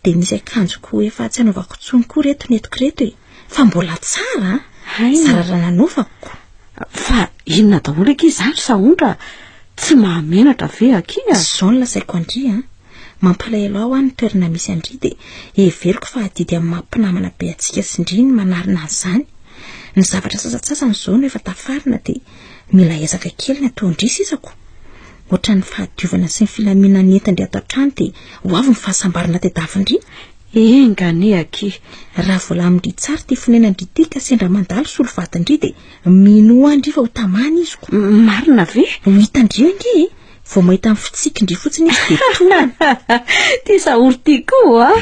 [SPEAKER 2] Dia misy akanjoko efa tsy anaovako intsony koa reto nentiko reto e! Fa mbola tsara an!
[SPEAKER 3] Hay.
[SPEAKER 2] Zara raha nanaovako.
[SPEAKER 3] Fa inona daholo akia izany ry Sahondra? Tsy mahamenatra ve akia?
[SPEAKER 2] Izao no lazaiko an-dry an! Mampalahelo ahy hoa ny toerana misy an-dry dia heveriko fa adidy amin'ny maha mpinamana be antsika sy ndry ny manarina an'izany. Ny zavatra sasantsasany izao no efa tafarina dia mila ezaka kely ny ataon-dry sisa ko! Ohatran'ny fahadiovana sy ny filaminan'ny entin-dry ato an-trano dia ho avy ny fahasambarana tedavin-dry.
[SPEAKER 3] Enga anie akia.
[SPEAKER 2] Raha voalamin-dry tsara ity fonenan-dry ity ka sendra mandalo solo vadin-dry dia minoa an-dry fa ho tamana izy ko.
[SPEAKER 3] Marina ve?
[SPEAKER 2] Ho hitan-dry eo ange e! Vao mahita ny fitsikin-dry fotsiny izy dia tohana.
[SPEAKER 3] Ty saory ty koa a!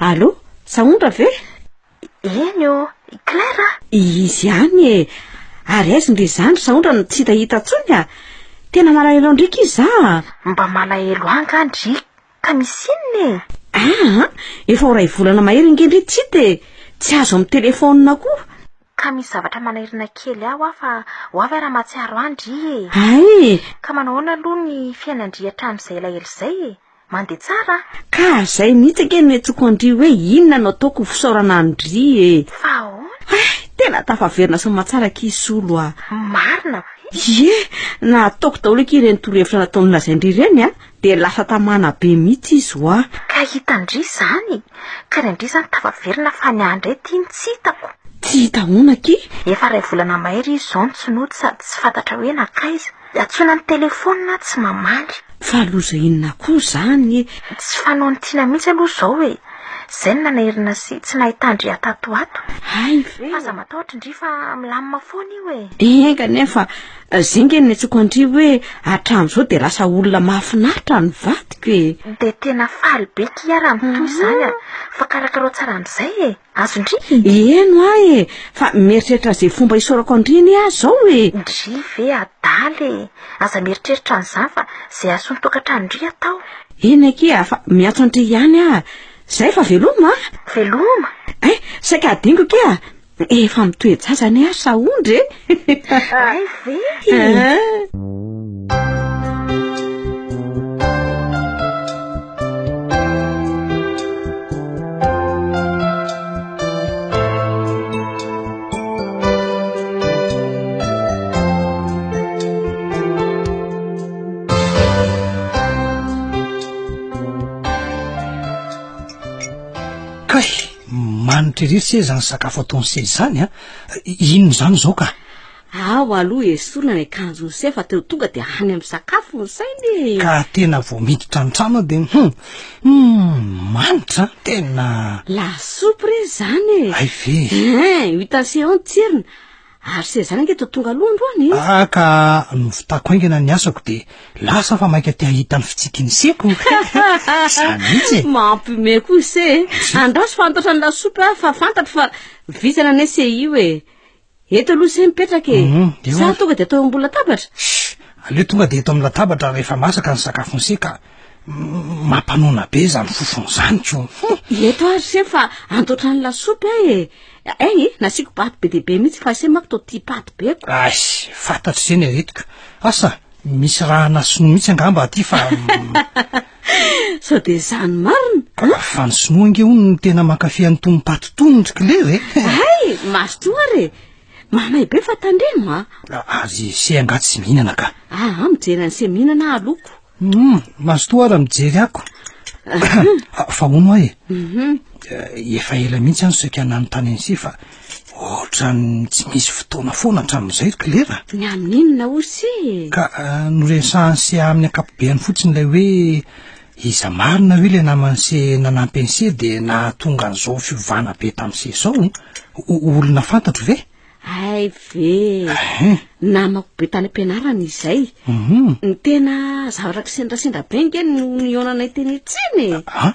[SPEAKER 3] Allô, Sahondra ve?
[SPEAKER 2] Eny ô, i Claire a!
[SPEAKER 3] Izy ihany e! Ary aiza ndry izany ry Sahondra no tsy hitahita intsony a! Tena malahelo an-dry akia za a!
[SPEAKER 2] Mba malahelo ahy angaha ndry ka misy inona e?
[SPEAKER 3] Aa! Efa ho iray volana mahery ange ndry tsy hita e! Tsy azo amin'ny telefaonina koa!
[SPEAKER 2] Ka misy zavatra manahirana kely ahy hoa fa ho avy aho raha mahatsiaro ahy ndry e!
[SPEAKER 3] Hay!
[SPEAKER 2] Ka manao ahoana aloha ny fiainan-dry hatramin'izay elaela izay e? Mandeha tsara a!
[SPEAKER 3] Ka zay mihitsy ange no niantsoako an-dry hoe inona no ataoko ho fisaorana an-dry e!
[SPEAKER 2] Fa ahoana?
[SPEAKER 3] Hay! Tena tafaverina soamatsara akia i Solo a!
[SPEAKER 2] Marina ve?
[SPEAKER 3] Ie! Nataoko daholo akia ireny torohevitra nataon'i lazain-dry ireny a! Dia lasa tamana be mihitsy izy hoa!
[SPEAKER 2] Ka hitan-dry izany! Ka ny an-dry izany tafaverina fa ny ahy indray ity no tsy hitako!
[SPEAKER 3] Tsy hita ahoana akia?
[SPEAKER 2] Efa iray volana mahery izy izao no tsy nody sady tsy fantatra hoe nankaiza. Antsoina ny telefaonina tsy mamaly.
[SPEAKER 3] Fa loza inona koa izany e?
[SPEAKER 2] Tsy fanaon'i Tiana mihitsy aloha izao e! Izay no nanahirana sy tsy nahitan-dry ahy tato ho ato.
[SPEAKER 3] Hay ve?
[SPEAKER 2] Fa aza matahotra ndry fa milamina foana io e!
[SPEAKER 3] Enga anie fa izay nge no niantsoako an-dry hoe hatramin'izao dia lasa olona mahafinaritra ny vadiko e!
[SPEAKER 2] Dia tena faly be kia raha mitohy izany a! Fa karakarao tsara amin'izay e! Azon-dry?
[SPEAKER 3] Eny hoa e! Fa mieritreritra an'izay fomba isaorako an-dry anie aho izao e!
[SPEAKER 2] Ndry ve adala e! Aza mieritreritra an'izany fa izay hahasoa ny tokantranon-dry atao.
[SPEAKER 3] Eny akia fa miantso an-dry ihany aho. Izay fa veloma a!
[SPEAKER 2] Veloma!
[SPEAKER 3] Hay, saika hadinoko akia! Efa mitoe-jaza anie aho sahondry e!
[SPEAKER 2] Hay ve?
[SPEAKER 3] Aa!
[SPEAKER 4] Kay, manitra ery se zany sakafo ataon'i se zany a! Inona izany izao ka?
[SPEAKER 3] Ao aloha esorina ny akanjon'i se fa teo tonga dia any amin'ny sakafo ny sainy e.
[SPEAKER 4] Ka tena vao miditra an-trano aho dia hum, hum, manitra an, tena.
[SPEAKER 3] Lasopy re izany e.
[SPEAKER 4] Hay ve.
[SPEAKER 3] Hein, ho hitan'i se ao ny tsirony. Ary se izany ange toa tonga aloha androany e.
[SPEAKER 4] Ah, ka novitako haingana ny asako dia lasa fa maika te hahita ny fitsikin'i seko. Izany mihitsy e.
[SPEAKER 3] Mampime koa se e. Andraso fantatra ny lasopy aho fa fantatro fa vizana anie se io e. Eto aloha se mipetraka e.
[SPEAKER 4] Mhm, eo
[SPEAKER 3] Sa
[SPEAKER 4] ary.
[SPEAKER 3] tonga dia atao eo ambony latabatra?
[SPEAKER 4] Shh, aleo tonga dia eto amin'ny latabatra rehefa masaka ny sakafon'i se ka mm, mampanoana be izany fofony izany ko. Hum.
[SPEAKER 3] Eto ary se fa antoatra ny lasopy aho e. Ay e, nasiako paty be dia be mihitsy fa se manko toa tia paty be ko.
[SPEAKER 4] Ay, fantatro se ny aretiko. Asa, misy raha ana sinoa mihitsy angamba aty fa mm,
[SPEAKER 3] Sao dia izany marina?
[SPEAKER 4] Fa ny sinoa ange hono no tena mankafy an'itony paty itony ry Claire e.
[SPEAKER 3] Hay, mazotoa ary e. Mamay be fa tandremo a.
[SPEAKER 4] Ary se angaha tsy mihinana ka.
[SPEAKER 3] Aa, mijery an'i se mihinana aho aloko.
[SPEAKER 4] Hum, mazotoa ary mijery ako. Fa hono aho e.
[SPEAKER 3] Mhm.
[SPEAKER 4] Efa ela mihitsy aho no saika nanontany an'i se fa ohatran'ny tsy misy fotoana foana hatramin'izay ry Claire.
[SPEAKER 3] Ny amin'inona hoy se?
[SPEAKER 4] Ka noresahan'i se amin'ny ankapobeany fotsiny ilay hoe iza marina hoe ilay naman'i se nanampy an'i se dia nahatonga an'izao fiovana be tamin'i se izao? Olona fantatro ve?
[SPEAKER 3] Hay ve!
[SPEAKER 4] Ehe.
[SPEAKER 3] Namako be tany am-pianarana izay.
[SPEAKER 4] Mhm.
[SPEAKER 3] Ny tena zavatra kisendrasendra be ange no nihaonanay teny an-tsena e.
[SPEAKER 4] Ah,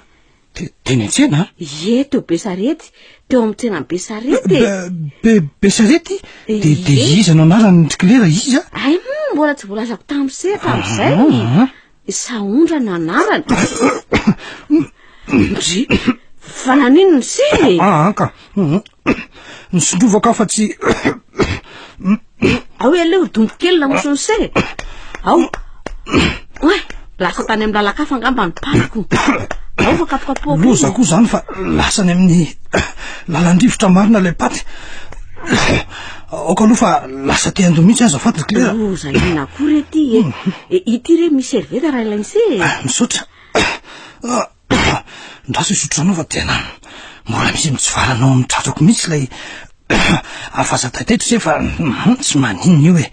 [SPEAKER 4] Teny an-tsena?
[SPEAKER 3] Ie, teo Besarety, teo amin'ny tsenan'i Besarety e.
[SPEAKER 4] Be, Besarety? De, de iza no anarany ry Klera, iza?
[SPEAKER 3] Hay moa mbola tsy voalazako tamin'ny se hatramin'izay.
[SPEAKER 4] Ah, ah.
[SPEAKER 3] Sahondra no anarany. Ndry, fa naninona se e?
[SPEAKER 4] Ah, ka. Nisondrovako aho fa tsy...
[SPEAKER 3] Ao aleo dombo kely lamoson'ny se. Ao. Oay, lasa tany amin'ny lalan-kafa angamba ny patiko. Ao fa kapokapohako.
[SPEAKER 4] Loza koa zany fa lasa any amin'ny lalan-drivotra marina ilay paty. Aoka aloha fa lasa te handoa mihitsy aza faty ry Claire.
[SPEAKER 3] Loza inona koa re ty e. E, Ity re misy servieta raha ilain'ny se e.
[SPEAKER 4] Ah, Misaotra. Ah, Ndraso hisotro anao fa tena mbola misy mitsivalana ao amin'ny tratrako mihitsy ilay afaza taitaitra se fa tsy maninona io e.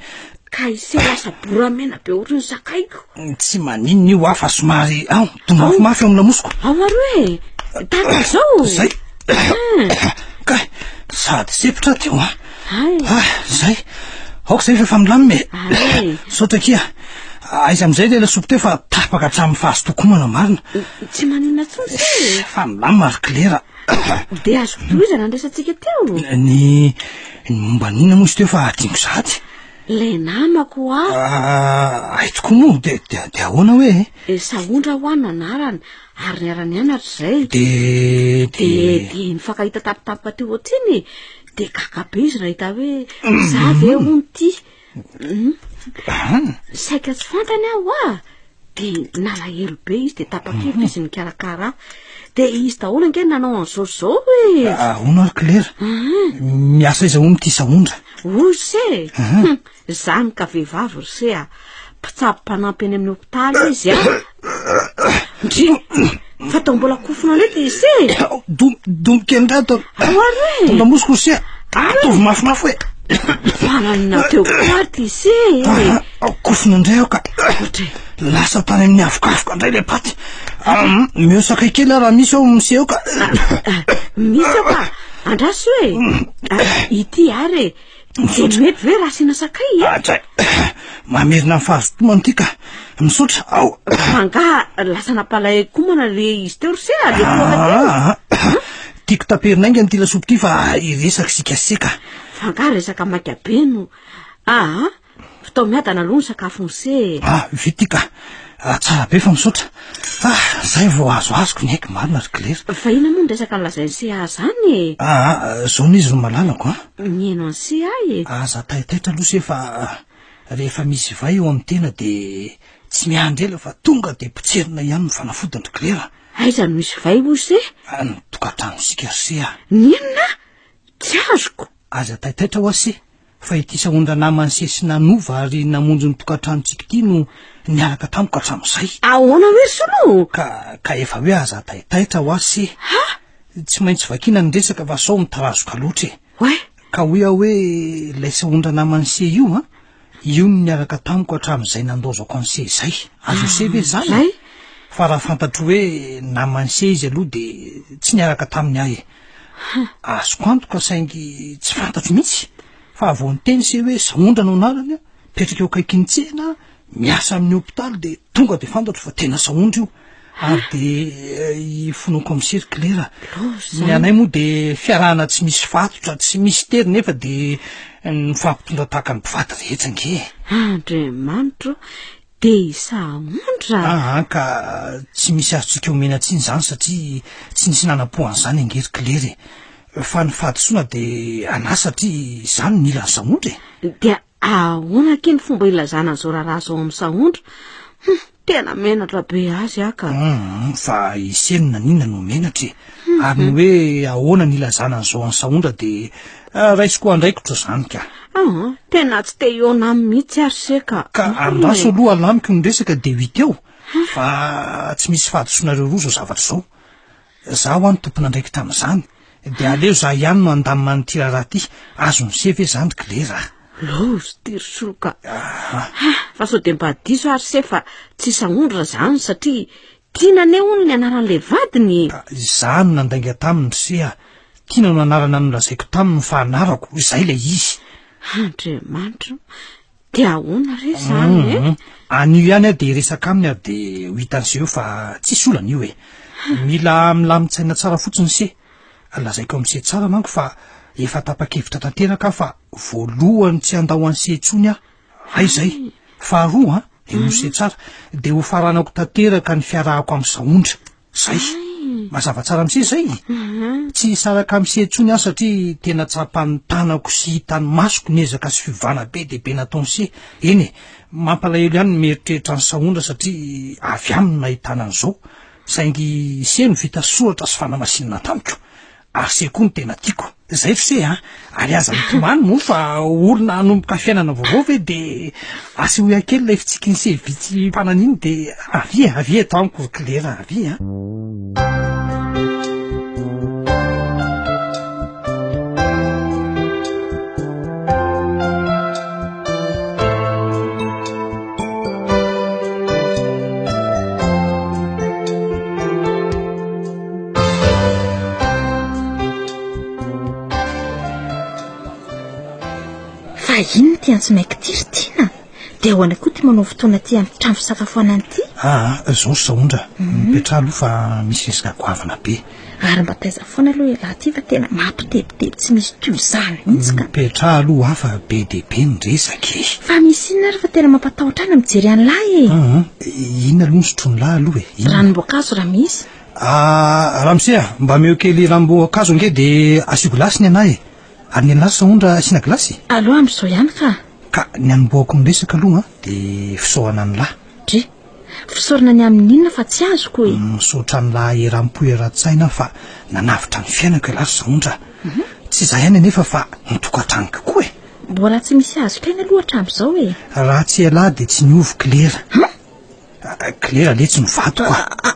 [SPEAKER 3] Ka ise lasa boramena be ohatry ny sakaiko.
[SPEAKER 4] Tsy maninona io aho fa somary ao to mafimafy ao amin'ny lamosiko.
[SPEAKER 3] Ao ary e! Tahaka izao.
[SPEAKER 4] Zay. Kay, sady sepotra teo an.
[SPEAKER 3] Hay.
[SPEAKER 4] Ah, zay. Aoka izay fa efa milamina e.
[SPEAKER 3] Hay.
[SPEAKER 4] Misaotra akia. Aiza amin'izay ilay lasopy teo fa tapaka hatramin'ny fahazotokomana marina.
[SPEAKER 3] Tsy maninona intsony se e.
[SPEAKER 4] Fa milamina ry Klera.
[SPEAKER 3] Dia azoko tohizana ny resatsika teo.
[SPEAKER 4] Ny ny momba an'inona moa izy teo fa adinoko sahady.
[SPEAKER 3] Ilay namako hoa.
[SPEAKER 4] Ah, hay tokoa moa, dia dia dia ahoana hoe e?
[SPEAKER 3] Eh, Sahondra hoa no anarany ary niara-nianatra izay.
[SPEAKER 4] Dia
[SPEAKER 3] Dia dia nifankahita tampotampoka teo ohatr'iny e. Dia gaga be izy nahita hoe za ve hono ity. Saika tsy fantany aho hoa. Dia nalahelo be izy dia tapa-kevitra izy nikarakara ahy. Dia izy daholo ange nanao an'izao sy izao e.
[SPEAKER 4] Ahoana ary Claire? Miasa aiza hono ity Sahondra?
[SPEAKER 3] Hoy se. Hum, Izany ka vehivavy ry se a. Mpitsabo mpanampy eny amin'ny hopitaly izy a. Ndry, fa tao mbola kofona indray ty se.
[SPEAKER 4] Dom, dom kely indray atao.
[SPEAKER 3] Ao ary e.
[SPEAKER 4] Tonga mosiko ry se a. Ataovy mafimafy hoe.
[SPEAKER 3] Fa naninona teo koa ary ty se e.
[SPEAKER 4] Ah, kofona indray aho ka. Lasa tany amin'ny avokavoka indray ilay paty. Ah, Omeo sakay kely aho raha misy ao misy eo ka.
[SPEAKER 3] Misy ao ka. Andraso e. Ah, Ity ary e. Dia mety ve raha asiana sakay e?
[SPEAKER 4] Atray. Mamerina ny fahazotomana ity ka. Misaotra. Ao.
[SPEAKER 3] Fa angaha lasa nampalahelo komana le izy teo ry se a, le toaka teo.
[SPEAKER 4] Ah, ah. Tiako taperina haingana ity lasopy ity fa hiresaka isika seka.
[SPEAKER 3] Fa angaha resaka maika be no. Ah, Vitao miadana aloha ny sakafon'i se e.
[SPEAKER 4] Ah, vita ity ka. Ah, tsara be fa misaotra. Ah, zay vao azoazoko ny aiko marina ry Claire.
[SPEAKER 3] Fa inona moa ny resaka nolazain'i se ahy zany e?
[SPEAKER 4] Ah, ah, zao no izy ry malalako a.
[SPEAKER 3] Mihaino an'i se ahy e.
[SPEAKER 4] Aza taitaitra aloha se fa rehefa misy vay eo amin'ny tena dia tsy miandry ela fa tonga dia potserina ihany ny fanafodiny ry Claire.
[SPEAKER 3] Aiza no misy vay hoy se?
[SPEAKER 4] Ah, ny tokantranontsika ry se a.
[SPEAKER 3] Ny inona? Tsy azoko.
[SPEAKER 4] Aza taitaitra hoa se. Fa ity sahondra naman'i Sesy nanova ary namonjy ny tokantranontsika ity no niaraka tamiko hatramin'izay.
[SPEAKER 3] Ahoana hoe ry Solo?
[SPEAKER 4] Ka, ka efa hoe aza taitaitra hoa se.
[SPEAKER 3] Ha?
[SPEAKER 4] Tsy maintsy vakiana ny resaka fa sao mitarazoka loatra e.
[SPEAKER 3] Oay.
[SPEAKER 4] Ka hoy aho hoe ilay Sahondra naman'i se io an, io no niaraka tamiko hatramin'izay nandaozako an'i se izay. Azon'i se ve izany?
[SPEAKER 3] Zay?
[SPEAKER 4] Fa raha fantatro hoe naman'i se izy aloha dia tsy niaraka taminy aho e. Azoko antoka saingy tsy fantatro mihitsy. Fa vao niteny se hoe Sahondra no anarany, mipetraka eo akaikin'ny tsena, miasa amin'ny hopitaly dia tonga dia fantatro fa tena Sahondra io. Ary dia ifonako amin'ny sery Claire. Ny anay moa dia fiarahana tsy misy fatotra, tsy misy tery nefa dia mifampitondra tahaka ny mpivady rehetra ange e.
[SPEAKER 3] Andriamanitro, dia i Sahondra?
[SPEAKER 4] Aa ka tsy misy azontsika omena tsiny izany satria tsy nisy nanam-po an'izany ange ry Claire e. Fa ny fahadisoana dia anà satria izaho no nila an'i Sahondra e.
[SPEAKER 3] Dia ahoana akia ny fomba ilazana an'izao raharaha izao amin'i Sahondra? Hum, tena menatra be azy aho ka.
[SPEAKER 4] Hum, fa i Seny naninona no menatra e? Ary ny hoe ahoana ny ilazana an'izao an'i Sahondra dia raisiko andraikitra izany ka.
[SPEAKER 3] Aa, tena tsy te hihaona aminy mihitsy ary se ka.
[SPEAKER 4] Ka andraso aloha alamiko ny resaka dia ho hita eo fa tsy misy fahadisoanareo roa izao zavatra izao. Za hoa no tompon'andraikitra amin'izany dia aleo za ihany no handamina an'ity raharaha ity, azon'i se ve izany ry Klera a?
[SPEAKER 3] Loza ity ry Solo ka. Fa sao dia mba diso ary se fa tsy Sahondra izany satria Tiana anie hono ny anaran'ilay vadiny e!
[SPEAKER 4] Ka izaho no nandainga taminy ry se a! Tiana no anarana nolazaiko taminy fa anarako, izay ilay izy.
[SPEAKER 3] Andriamanitra o! Dia ahoana re izany e?
[SPEAKER 4] Hum, anio ihany aho dia hiresaka aminy ary dia ho hitan'i se eo fa tsisy olana io e! Mila milamin-tsaina tsara fotsiny se. Lazaiko amin'i se tsara manko fa efa tapa-kevitra tanteraka aho fa voalohany tsy handao an'i se intsony aho. Hay izay. Faharoa an, henoy se tsara, dia ho faranako tanteraka ny fiarahako amin'i Sahondra. Zay. Mazava tsara amin'i se izay? Tsy hisaraka amin'i se intsony aho satria tena tsapan'ny tanako sy hitan'ny masoko ny ezaka sy fiovana be dia be nataon'i se. Eny e, mampalahelo ihany ny mieritreritra an'i Sahondra satria avy aminy no nahitana an'izao. Saingy se no vita soratra sy fanamasinana tamiko. Ary se koa no tena tiako. Zay ry se a! Ary aza mitomany moa fa olona hanomboka fiainana vaovao ve de asehoy ahy kely ilay fitsikin'i se vitsy mpanana iny de avia e, avia eto amiko ry Klera, avia a!
[SPEAKER 2] Fa inona ity antsonaiky ity ry Tiana? Dia ahoana koa ity manao fotoana aty amin'ny trano fisakafoanana ity?
[SPEAKER 4] Aa, izao ry Sahondra, mipetraha aloha fa misy resaka goavana be.
[SPEAKER 2] Ary mba taiza foana aloha ialahy ity fa tena mampitebiteby tsy misy toy izany mihitsy ka.
[SPEAKER 4] Mipetraha aloha fa be dia be ny resaka e.
[SPEAKER 2] Fa misy inona ary fa tena mampatahotra ahy ny mijery an'lahy e.
[SPEAKER 4] Aa, inona aloha ny sotroin'lahy aloha e? Inona?
[SPEAKER 2] Ranom-boankazo raha misy.
[SPEAKER 4] Ah, ramose a, mba omeo kely ranom-boankazo ange dia asio gilasy ny anah e. Ary ny an'lah Sahondra asiana gilasy?
[SPEAKER 2] Aleo amin'izao ihany ka.
[SPEAKER 4] Ka ny anombohako ny resaka aloha dia fisaorana an'lah.
[SPEAKER 2] Dry, fisaorana ny amin'inona fa tsy azoko e.
[SPEAKER 4] Misaotra an'lah eram-po eran-tsaina aho fa nanavotra ny fiainako ialahy ry Sahondra. Tsy izaho ihany anefa fa ny tokantranoko koa e.
[SPEAKER 2] Mbola tsy misy azoko aina aloha hatramin'izao e.
[SPEAKER 4] Raha tsy ialahy dia tsy niova Klera. Klera letsy ny vadiko a.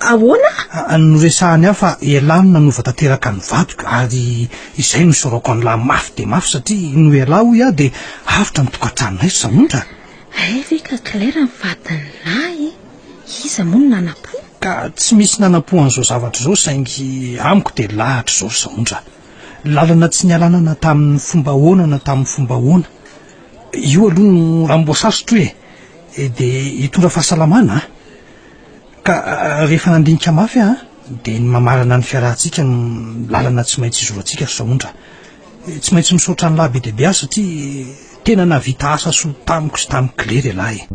[SPEAKER 2] Ahoana?
[SPEAKER 4] Noresahany ahy fa ialahy no nanova tanteraka ny vadiko ary izay no isaorako an'lah mafy dia mafy satria noho ialahy hoy aho dia avotra ny tokantranonay ry Sahondra.
[SPEAKER 2] Hay ve ka Claire ny vadin'lah e! Iza moa no nanam-po?
[SPEAKER 4] Ka tsy misy nanam-po an'izao zavatra izao saingy amiko dia lahatra izao ry Sahondra. Lalana tsy nialana na tamin'ny fomba ahoana na tamin'ny fomba ahoana. Io aloha no ranom-boasasotro e! Dia hitondra fahasalamana a! Ka rehefa nandinika mafy aho dia ny mamarana ny fiarahantsika no lalana tsy maintsy izorantsika ry Sahondra. Tsy maintsy misaotra an'lah be dia be aho satria tena nahavita asa soa tamiko sy tamin'i Claire ialahy e.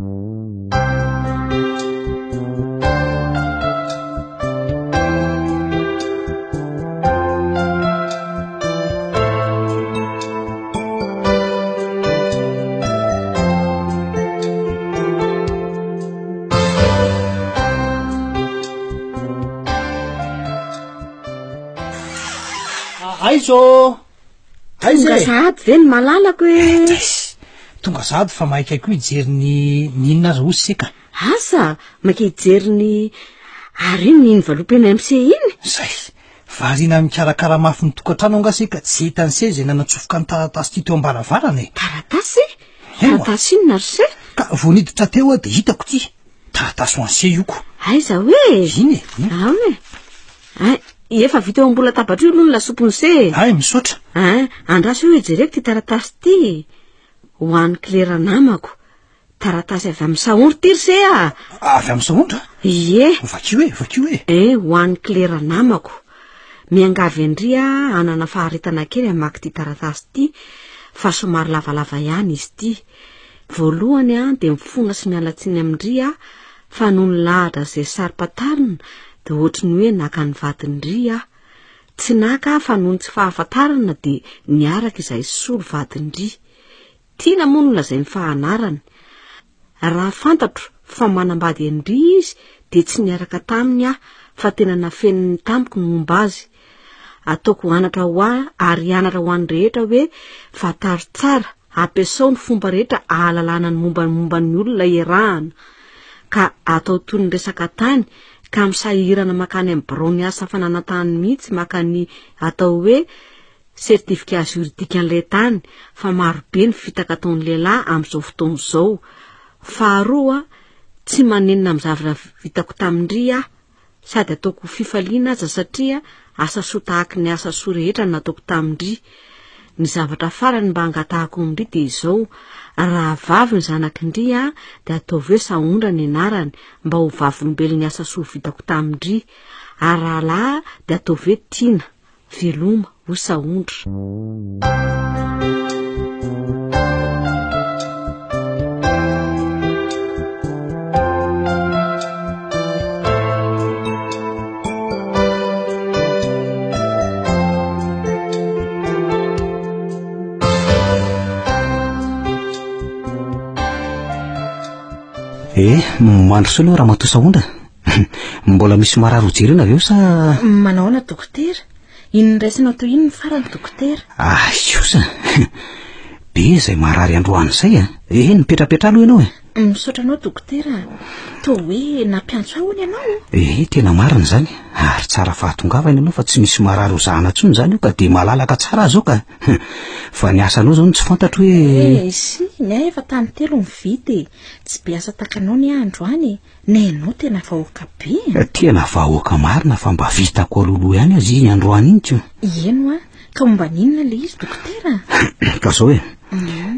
[SPEAKER 4] Aiza ô?
[SPEAKER 3] Aiza Tonga e? sahady ve ny malalako e?
[SPEAKER 4] Tonga sahady fa maika koa hijery ny ny inona aza hozy se ka.
[SPEAKER 3] Asa, maika hijery ny ary iny iny valopy eny MC iny?
[SPEAKER 4] Zay. Variana mikarakara mafy ny tokantrano angaha se ka tsy hitan'i se izay nanatsofoka ny taratasy ity teo am-baravarana e.
[SPEAKER 3] Taratasy?
[SPEAKER 4] Ewa.
[SPEAKER 3] Taratasy inona ry se?
[SPEAKER 4] Ka vao niditra teo aho dia hitako ity. Taratasy ho an'i se io ko.
[SPEAKER 3] Aiza hoe?
[SPEAKER 4] Iny e. Iny.
[SPEAKER 3] Ao e. Ay, efa vita eo ambony latabatra io aloha ny lasopin'i se e.
[SPEAKER 4] Ay, misaotra.
[SPEAKER 3] Ay, andraso eo hijereko ity taratasy ity. Ho an'i Clera namako. Taratasy avy amin'i Sahondra ity ry se a!
[SPEAKER 4] Avy amin'i Sahondra?
[SPEAKER 3] Ie.
[SPEAKER 4] Vakio e, vakio e.
[SPEAKER 3] Eh, ho an'i Clera namako. Miangavy an-dry aho hanana faharetana kely hamaky ity taratasy ity fa somary lavalava ihany izy ity. Voalohany an, dia mifona sy miala tsiny amin-dry aho fa noho ny lahatra izay saro-pantarina dia ohatry ny hoe naka ny vadin-dry aho. Tsy naka aho fa noho ny tsy fahafantarana dia niaraka izahay solo vadin-dry. Tiana moa no lazainy fa anarany. Raha fantatro fa manambady an-dry izy dia tsy niaraka taminy aho fa tena nafeniny tamiko ny momba azy. Ataoko anatra ho ahy ary anatra ho an'ny rehetra hoe fantaro tsara, ampiasao ny fomba rehetra ahalalana ny momba ny momba ny olona iarahana. Ka atao toy ny resaka tany ka misahirana mankany amin'ny biraon'ny asa fananan-tany mihitsy maka ny atao hoe Certificat juridique an'ilay tany fa maro be ny fitaka ataon'ny lehilahy amin'izao fotoana izao. Faharoa, tsy manenina amin'ny zavatra vitako tamin-dry aho, sady ataoko ho fifaliana aza satria asa soa tahaky ny asa soa rehetra no nataoko tamin-dry. Ny zavatra farany mba angatahako amin-dry dia izao, raha vavy ny zanak'ndry dia ataovy hoe Sahondra ny anarany mba ho vavolombelon'ny asa soa vitako tamin-dry. Ary raha lahy dia ataovy hoe Tiana. Veloma, hoy Sahondra.
[SPEAKER 5] Eh, mandrosoa aloha Ramatoa Sahondra. Mbola misy marary ho jerena avy eo sa?
[SPEAKER 2] Manahoana dokotera? Iny niraisinao teo iny ny farany dokotera.
[SPEAKER 5] Ah, kosa. Be izay marary androany izay a. Eh, mipetrapetra aloha ianao e.
[SPEAKER 2] Misaotra anao dokotera. Toa hoe nampiantso ahy hono ianao.
[SPEAKER 5] Eh, tena marina izany. Ary tsara fahatongavana ianao fa tsy misy marary ho zahana intsony izany io ka dia malalaka tsara aho izao ka. Fa ny asanao izao no tsy fantatro hoe.
[SPEAKER 2] Eh, si, ny ahy efa tany telo ny vita e. Tsy be asa takanao ny ahy androany e. Nenao tena vahoaka be
[SPEAKER 5] e. Tena vahoaka marina fa mba vitako alohaloha ihany aza iny androany iny ko.
[SPEAKER 2] Eny hoa, ka momba ny inona ilay izy dokotera?
[SPEAKER 5] Ka zao e,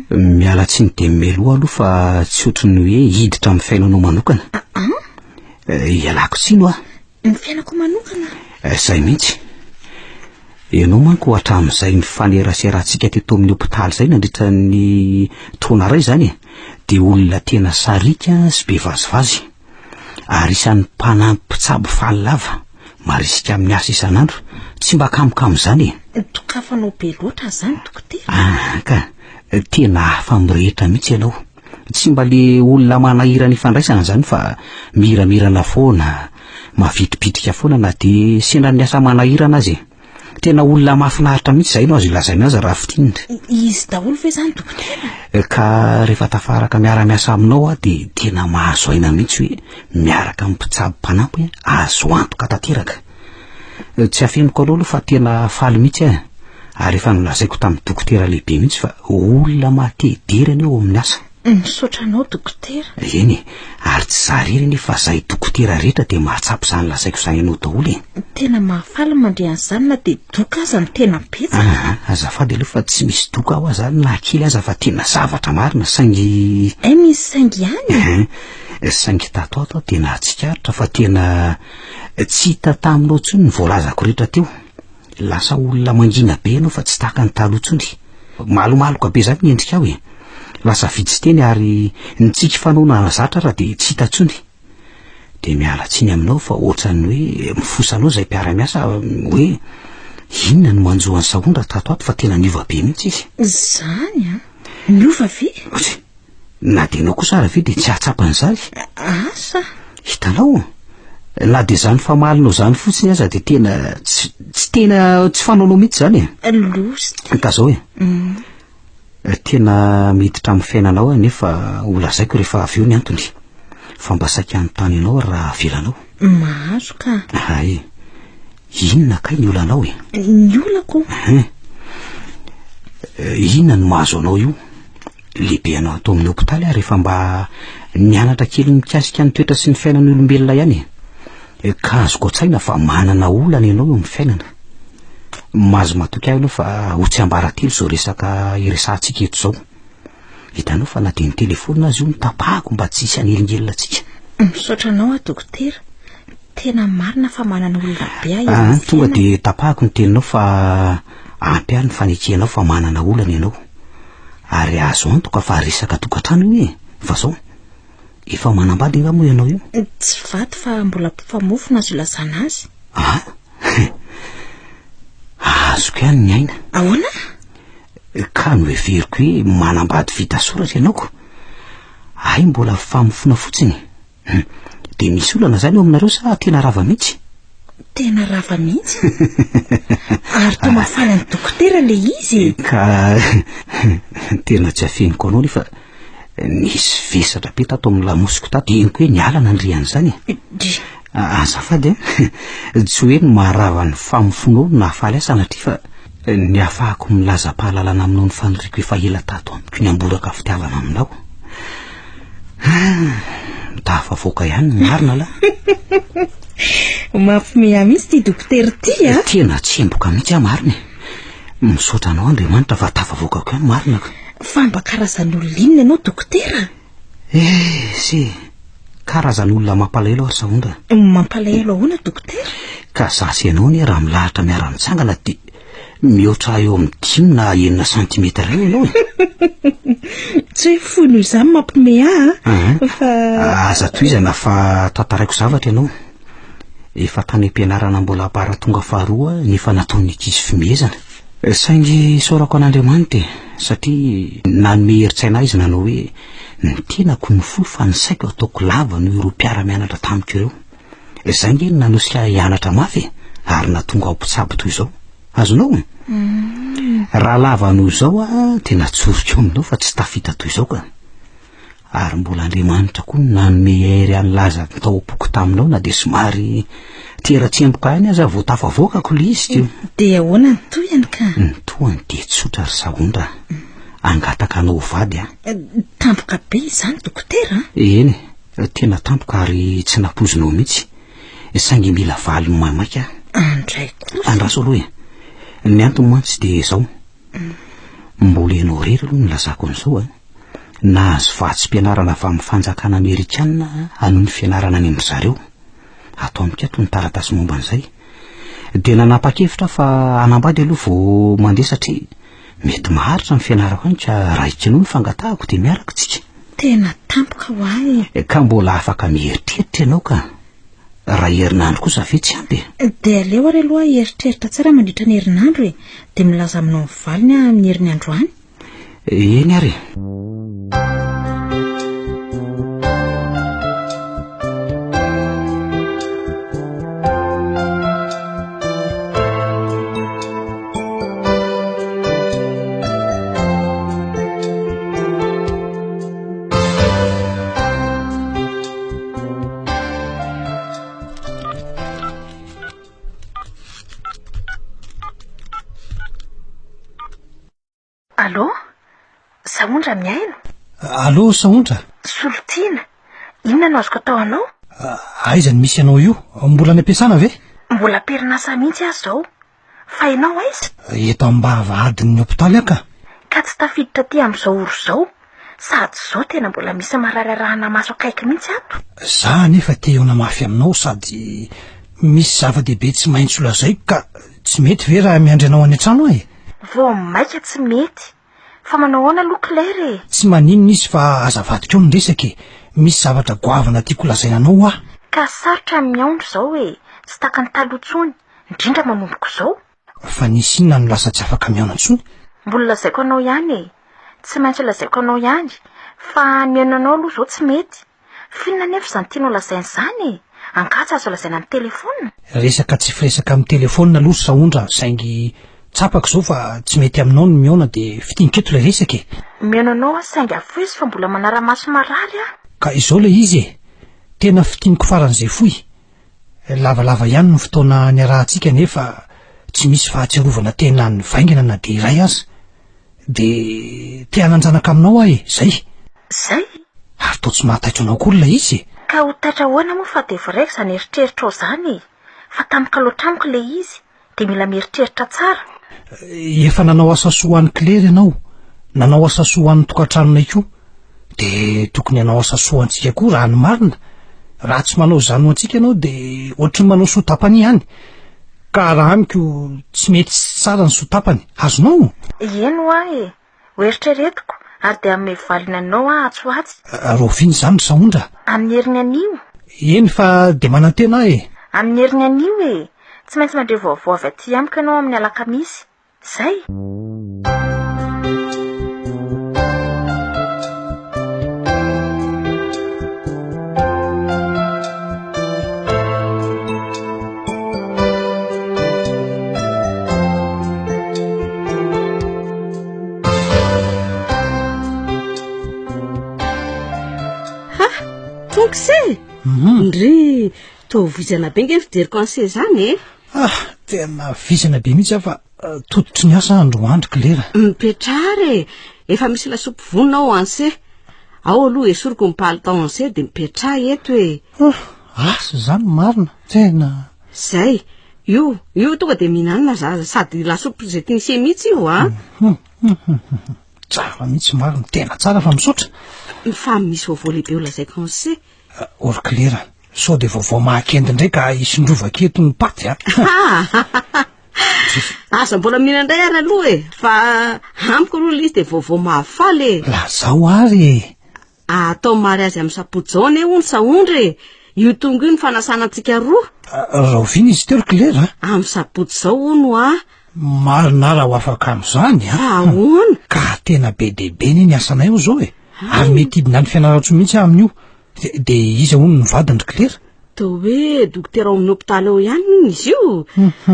[SPEAKER 5] miala tsiny dia mialoha aloha fa tsy ohatry ny hoe hiditra amin'ny fiainanao manokana.
[SPEAKER 2] Aa?
[SPEAKER 5] Ialako tsiny hoa.
[SPEAKER 2] Ny fiainako manokana?
[SPEAKER 5] Izay mihitsy. Ianao manko hatramin'izay nifaneraserantsika teto amin'ny hopitaly izay nandritra ny taona iray izany e, dia olona tena sariaka sy be vazivazy. Ary isan'ny mpanampy mpitsabo faly lava, marisika amin'ny asa isan'andro, tsy mba kamokamo izany
[SPEAKER 2] e. Dokafanao be loatra izany dokotera.
[SPEAKER 5] Ah, ka tena hafa amin'ny rehetra mihitsy ianao. Tsy mba le olona manahirana ifandraisana izany fa miramirana foana, mavitribitrika foana na dia sendra ny asa manahirana aza e. Tena olona mahafinaritra mihitsy izay no azo ilazaina azy raha fintinina.
[SPEAKER 2] Izy daholo ve izany dokotera?
[SPEAKER 5] Ka rehefa tafaraka miara-miasa aminao aho dia tena mahazo aina mihitsy hoe miaraka amin'ny mpitsabo mpanampy azo antoka tanteraka. Tsy afeniko aloha aloha fa tena faly mihitsy aho ary efa nolazaiko tamin'ny dokotera lehibe mihitsy fa olona maha-te-hidery anie ao amin'ny asa.
[SPEAKER 2] Misaotra anao dokotera.
[SPEAKER 5] Eny e, ary tsy za irery anie fa zahay dokotera rehetra dia mahatsapa izany lazaiko izany anao daholo e.
[SPEAKER 2] Tena mahafaly ny mandre an'izany na dia doka aza no tena betsaka.
[SPEAKER 5] Aa, azafady aloha fa tsy misy doka hoa zany na kely aza fa tena zavatra marina saingy.
[SPEAKER 2] Hay misy saingy ihany
[SPEAKER 5] e. Ehe, saingy tato ato aho dia nahatsikaritra fa tena Tsy hita taminao intsony ny voalazako rehetra teo. Lasa olona mangina be ianao fa tsy tahaka ny taloha intsony. Malomaloka be izany ny endrikao e. Lasa vitsy teny ary ny tsiky fanao nahazatra ara dia tsy hita intsony. Dia miala tsiny aminao fa ohatran'ny hoe mifosa anao izay mpiara-miasa hoe inona no manjo an'i Sahondra tato ato fa tena niova be mihitsy izy.
[SPEAKER 2] Izany an! Niova ve?
[SPEAKER 5] Na dia ianao kosa ary ve dia tsy hahatsapa an'izany?
[SPEAKER 2] Asa!
[SPEAKER 5] Hitanao? Na dia izany famalinao izany fotsiny aza dia tena tsy tsy tena tsy fanaonao mihitsy izany
[SPEAKER 2] e. Loza.
[SPEAKER 5] Ka izao e. Tena miditra amin'ny fiainanao aho nefa ho lazaiko rehefa avy eo ny antony. Fa mba saika hanontany anao aho raha avelanao.
[SPEAKER 2] Mahazo ka.
[SPEAKER 5] Hay. Inona kay ny olanao e?
[SPEAKER 2] Ny olako?
[SPEAKER 5] Hein. Inona no mahazo anao io? Lehibe anao ato amin'ny hopitaly aho rehefa mba nianatra kely mikasika ny toetra sy ny fiainan'ny olombelona ihany e. Ka azoko an-tsaina fa manana olana ianao eo amin'ny fiainana. Mahazo matoky ahy ianao fa ho tsiambaratelo izao resaka iresahantsika eto izao. Hitanao fa na dia ny telefaonina aza io no tapahako mba tsy hisy hanelingelina antsika.
[SPEAKER 2] Misaotra anao aho dokotera. Tena marina fa manana olona be aho eo
[SPEAKER 5] Ah,
[SPEAKER 2] amin'ny
[SPEAKER 5] tonga
[SPEAKER 2] fiainana.
[SPEAKER 5] dia tapahako ny teninao fa ampy ahy ny fanekenao fa manana olana ianao. Ary azo antoka fa resaka tokantrano io e. Fa zao, efa manambady angaha moa ianao io?
[SPEAKER 2] Tsy vady fa mbola mpifamofo no azo ilazana azy.
[SPEAKER 5] Ah, azoko ihany ny aina.
[SPEAKER 2] Ahoana?
[SPEAKER 5] Ka noheveriko hoe manambady vita soratra ianao ko. Hay mbola famofona fotsiny. Hum, dia misy olana izany eo aminareo sa tena rava mihitsy?
[SPEAKER 2] Tena rava mihitsy. Ary toa mahafaly an'i dokotera ilay izy e.
[SPEAKER 5] Ka tena tsy afeniko anao nefa nisy vesatra be tato amin'ny lamosiko tato, henoko hoe niala nandria an'izany e.
[SPEAKER 2] Dry.
[SPEAKER 5] Azafady a, tsy hoe ny maharava ny famofonao no nahafaly ahy sanatria fa ny ahafahako milaza am-pahalalana aminao ny faniriako efa ela tato amiko ny hamboraka fitiavana aminao. Ah, tafavoaka ihany ny marina lahy.
[SPEAKER 2] Mampiomehy ahy mihitsy ity dokotera ity a.
[SPEAKER 5] Tena tsemboka mihitsy aho marina e. Misaotra anao Andriamanitra fa tafavoakako ihany marina ka.
[SPEAKER 2] Fa mba karazan'olona inona ianao dokotera?
[SPEAKER 5] Eh, se, karazan'olona mampalahelo aho ry Sahondra.
[SPEAKER 2] Mampalahelo ahoana dokotera?
[SPEAKER 5] Ka za sy ianao anie raha milahatra miara-mitsangana dia Mihoatra eo amin'ny dimy na enina santimetatra eo ianao e.
[SPEAKER 2] Tsy hoe fohy noho izany mampime ahy
[SPEAKER 5] a,
[SPEAKER 2] fa...
[SPEAKER 5] Aza tohizana fa tantaraiko zavatra ianao. Efa tany am-pianarana mbola ambaratonga faharoa no efa nataon'ny ankizy fimehezana. Saingy isaorako an'Andriamanitra e, satria nanome herin-tsaina ahy izy nanao hoe ny tenako no fohy fa ny saiko ataoko lava noho ireo mpiara-mianatra tamiko ireo. Izay ange no nanosika ahy hianatra mafy e, ary nahatonga ahy ho mpitsabo toy izao. Azonao? Raha lava noho izao aho, tena tsoriko aminao fa tsy tafita toy izao ka. Ary mbola Andriamanitra koa no nanome hery ahy nilaza ny tao am-poko taminao na dia somary tera-tsemboka ihany aza vao tafavoakako ilay izy teo.
[SPEAKER 2] Dia ahoana ny tohiny ka?
[SPEAKER 5] Ny tohiny dia tsotra ry Sahondra a. Hangataka anao ho vady aho.
[SPEAKER 2] Tampoka be izany dokotera a!
[SPEAKER 5] Eny e. Tena tampoka ary tsy nampoizinao mihitsy. Saingy mila valiny maimaika aho.
[SPEAKER 2] Andray kosa.
[SPEAKER 5] Andraso aloha e. Ny antony mantsy dia izao. Mbola ianao irery aloha no nilazako an'izao a. Nahazo vatsim-pianarana avy amin'ny fanjakana amerikana hanohy ny fianarana any amin-dry zareo. Ato amiko ato ny taratasy momba an'izay. Dia nanapa-kevitra aho fa hanambady aloha vao mandeha satria mety maharitra ny fianarako any ka raha ekenao ny fangatahako dia miaraka tsika.
[SPEAKER 2] Tena tampoka ho ahy
[SPEAKER 5] e. Ka mbola afaka mieritreritra ianao ka. Raha herinandro kosa ve tsy ampy
[SPEAKER 2] e? Dia aleo ary aloha hieritreritra tsara mandritra ny herinandro e. Dia milaza aminao ny valiny aho amin'ny herin'ny androany.
[SPEAKER 5] Eny ary e.
[SPEAKER 2] Allô? Sahondra mihaino?
[SPEAKER 4] Allô, Sahondra?
[SPEAKER 2] Solotiana, inona no azoko atao anao?
[SPEAKER 4] Aiza no misy anao io? Mbola any am-piasana ve?
[SPEAKER 2] Mbola am-perinasa mihitsy aho izao. Fa ianao aiza?
[SPEAKER 4] Eto am-bavahadin'ny hopitaly aho ka.
[SPEAKER 2] Ka tsy tafiditra aty amin'izao ora izao. Sady izao tena mbola misy marary arahana maso akaiky mihitsy ato.
[SPEAKER 4] Za anefa te hihaona mafy aminao sady misy zava-dehibe tsy maintsy ho lazaiko ka tsy mety ve raha miandry anao any an-trano aho e?
[SPEAKER 2] Vao maika tsy mety. Fa manao ahoana aloha Claire e?
[SPEAKER 4] Tsy maninona izy fa aza avadika eo ny resaka e. Misy zavatra goavana tiako lazaina anao hoa.
[SPEAKER 2] Ka sarotra ny mihaona izao e. Tsy tahaka ny taloha intsony. Indrindra manomboka izao.
[SPEAKER 4] Fa nisy inona no lasa tsy afaka mihaona intsony?
[SPEAKER 2] Mbola lazaiko anao ihany e. Tsy maintsy lazaiko anao ihany. Fa ny mihaino anao aloha izao tsy mety. F'inona anefa izany tianao lazaina izany e? Angaha tsy azo lazaina amin'ny telefaonina?
[SPEAKER 4] Resaka tsy firesaka amin'ny telefaonina aloha ry Sahondra saingy tsapako izao fa tsy mety aminao ny mihaona dia fintiniko eto ilay resaka e.
[SPEAKER 2] Mihaino anao aho saingy afoizo fa mbola manara-maso marary aho.
[SPEAKER 4] Ka izao ilay izy e. Tena fintiniko faran'izay fohy. Lavalava ihany ny fotoana niarahantsika nefa tsy misy fahatsiarovana tena nivaingana na dia iray aza. Dia te hanan-janaka aminao aho e, zay.
[SPEAKER 2] Zay?
[SPEAKER 4] Ary toa tsy mahataitra anao akory ilay izy e.
[SPEAKER 2] Ka ho taitra ahoana moa fa dia voaraiko izany eritreritrao izany e! Fa tampoka loatra amiko ilay izy, dia mila mieritreritra tsara.
[SPEAKER 4] Efa nanao asa soa ho an'i Claire ianao, nanao asa soa ho an'ny tokantranonay koa. Dia tokony hanao asa soa ho antsika koa raha ny marina. Raha tsy manao izany ho antsika ianao dia ohatry ny manao soa tapany ihany. Ka raha amiko tsy mety sy tsara ny soa tapany. Azonao?
[SPEAKER 2] Eny hoa e! Ho eritreretiko ary dia hanome valiny anao aho atsy ho atsy.
[SPEAKER 4] Rahoviana izany ry Sahondra?
[SPEAKER 2] Amin'ny heriny anio.
[SPEAKER 4] Eny fa dia manantena aho e!
[SPEAKER 2] Amin'ny heriny anio e! Tsy maintsy mandre vaovao avy aty amiko ianao amin'ny alakamisy. Izay!
[SPEAKER 3] Ha! Tonga se! Mhm. Ndry, toa vizana be nge ny fijeriko an'se zany e.
[SPEAKER 4] Ah, tena vizana be mihitsy aho fa eh, tototry ny asa androandry Klera.
[SPEAKER 3] Mipetrara e! Efa misy lasopy vonona ao anse. Ao aloha esoriko ny palitao anse dia mipetraha eto e.
[SPEAKER 4] Ah, asa izany marina, tena.
[SPEAKER 3] Zay, io, io tonga dia mihinanana za, sady lasopy izay tian'se mihitsy io a.
[SPEAKER 4] Hmm, hmm, hmm, tsara mihitsy marina, tena tsara fa misaotra.
[SPEAKER 3] Fa misy vaovao lehibe ho lazaiko anse.
[SPEAKER 4] Ah, Or Klera, sao dia vaovao mahakendy indray ka hisondrovaka eto ny paty a.
[SPEAKER 3] Aza mbola mihinana indray ary aloha e, fa amiko aloha ilay izy dia vaovao mahafaly e.
[SPEAKER 4] Lazao ary e.
[SPEAKER 3] Atao mariazy amin'ny sabotsy izao anie hono Sahondra e. Io tonga io ny fanasana antsika roa.
[SPEAKER 4] Rahoviana izy teo ry Klera?
[SPEAKER 3] Amin'ny sabotsy izao hono a.
[SPEAKER 4] Marina raha ho afaka amin'izany
[SPEAKER 3] a. Fa ahoana?
[SPEAKER 4] Ka tena be dia be anie ny asanay ao izao e. Ary mety hidina any Fianarantsoa mihitsy aho amin'io. Dia iza hono ny vadiny ry Klera?
[SPEAKER 3] Toa hoe dokotera ao amin'ny hopitaly ao ihany hono izy io.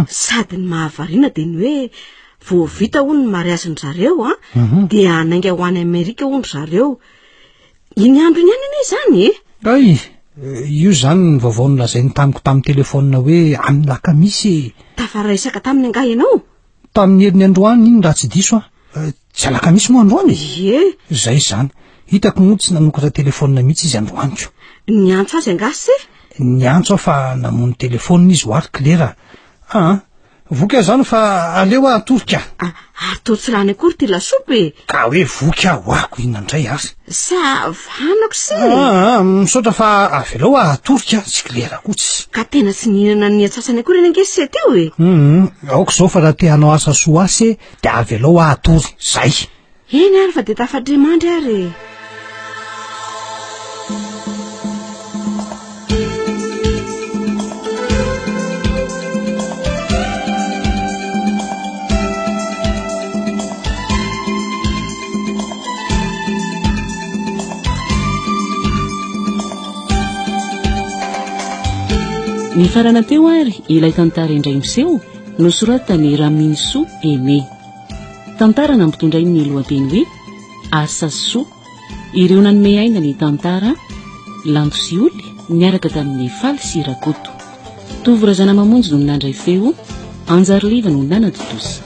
[SPEAKER 3] Sady ny mahavariana dia ny hoe vao vita hono ny mariazin-dry zareo an, dia hanainga ho any Amerika hono ry zareo. Iny andro iny ihany anie izany e!
[SPEAKER 4] Hay, io izany ny vaovao nolazainy tamiko tamin'ny telefaonina hoe amin'ny alakamisy e!
[SPEAKER 3] Tafaresaka taminy angaha ianao?
[SPEAKER 4] Tamin'ny heriny androany iny raha tsy diso aho. Eh, tsy alakamisy moa androany e?
[SPEAKER 3] Ie.
[SPEAKER 4] Izay izany. Hitako moa tsy nanokatra telefaonina mihitsy izy androany ko.
[SPEAKER 3] Niantso azy angaha se?
[SPEAKER 4] Niantso aho fa namono telefaonina izy ho ary Klera. Ah, voky aho izany fa aleo aho hatory ka.
[SPEAKER 3] Ah, ary toa tsy lany akory ity lasopy e.
[SPEAKER 4] Ka hoe voky aho hoako inona indray ary.
[SPEAKER 3] Sa vanako se?
[SPEAKER 4] Ah, ah, misaotra fa avelao aho hatory ka, tsy Klera koa tsy.
[SPEAKER 3] Ka tena tsy nihinana ny antsasany akory anie ange se teo e.
[SPEAKER 4] Hum, aoka izao fa raha te hanao asa soa ahy se dia avelao aho hatory, zay.
[SPEAKER 3] Eny ary fa dia tafadre mandry ary e.
[SPEAKER 1] Nifarana teo ary ilay tantara indray miseho nosoratan'i Raminisoa Aimé. Tantara nampitondrainy ny lohateny hoe Asa Soa. Ireo nanome aina ny tantara, Lanto sy Oly niaraka tamin'i Faly sy Rakoto. Tovo Razanamamonjy no nandray feo, Anjariliva no nanatontosa.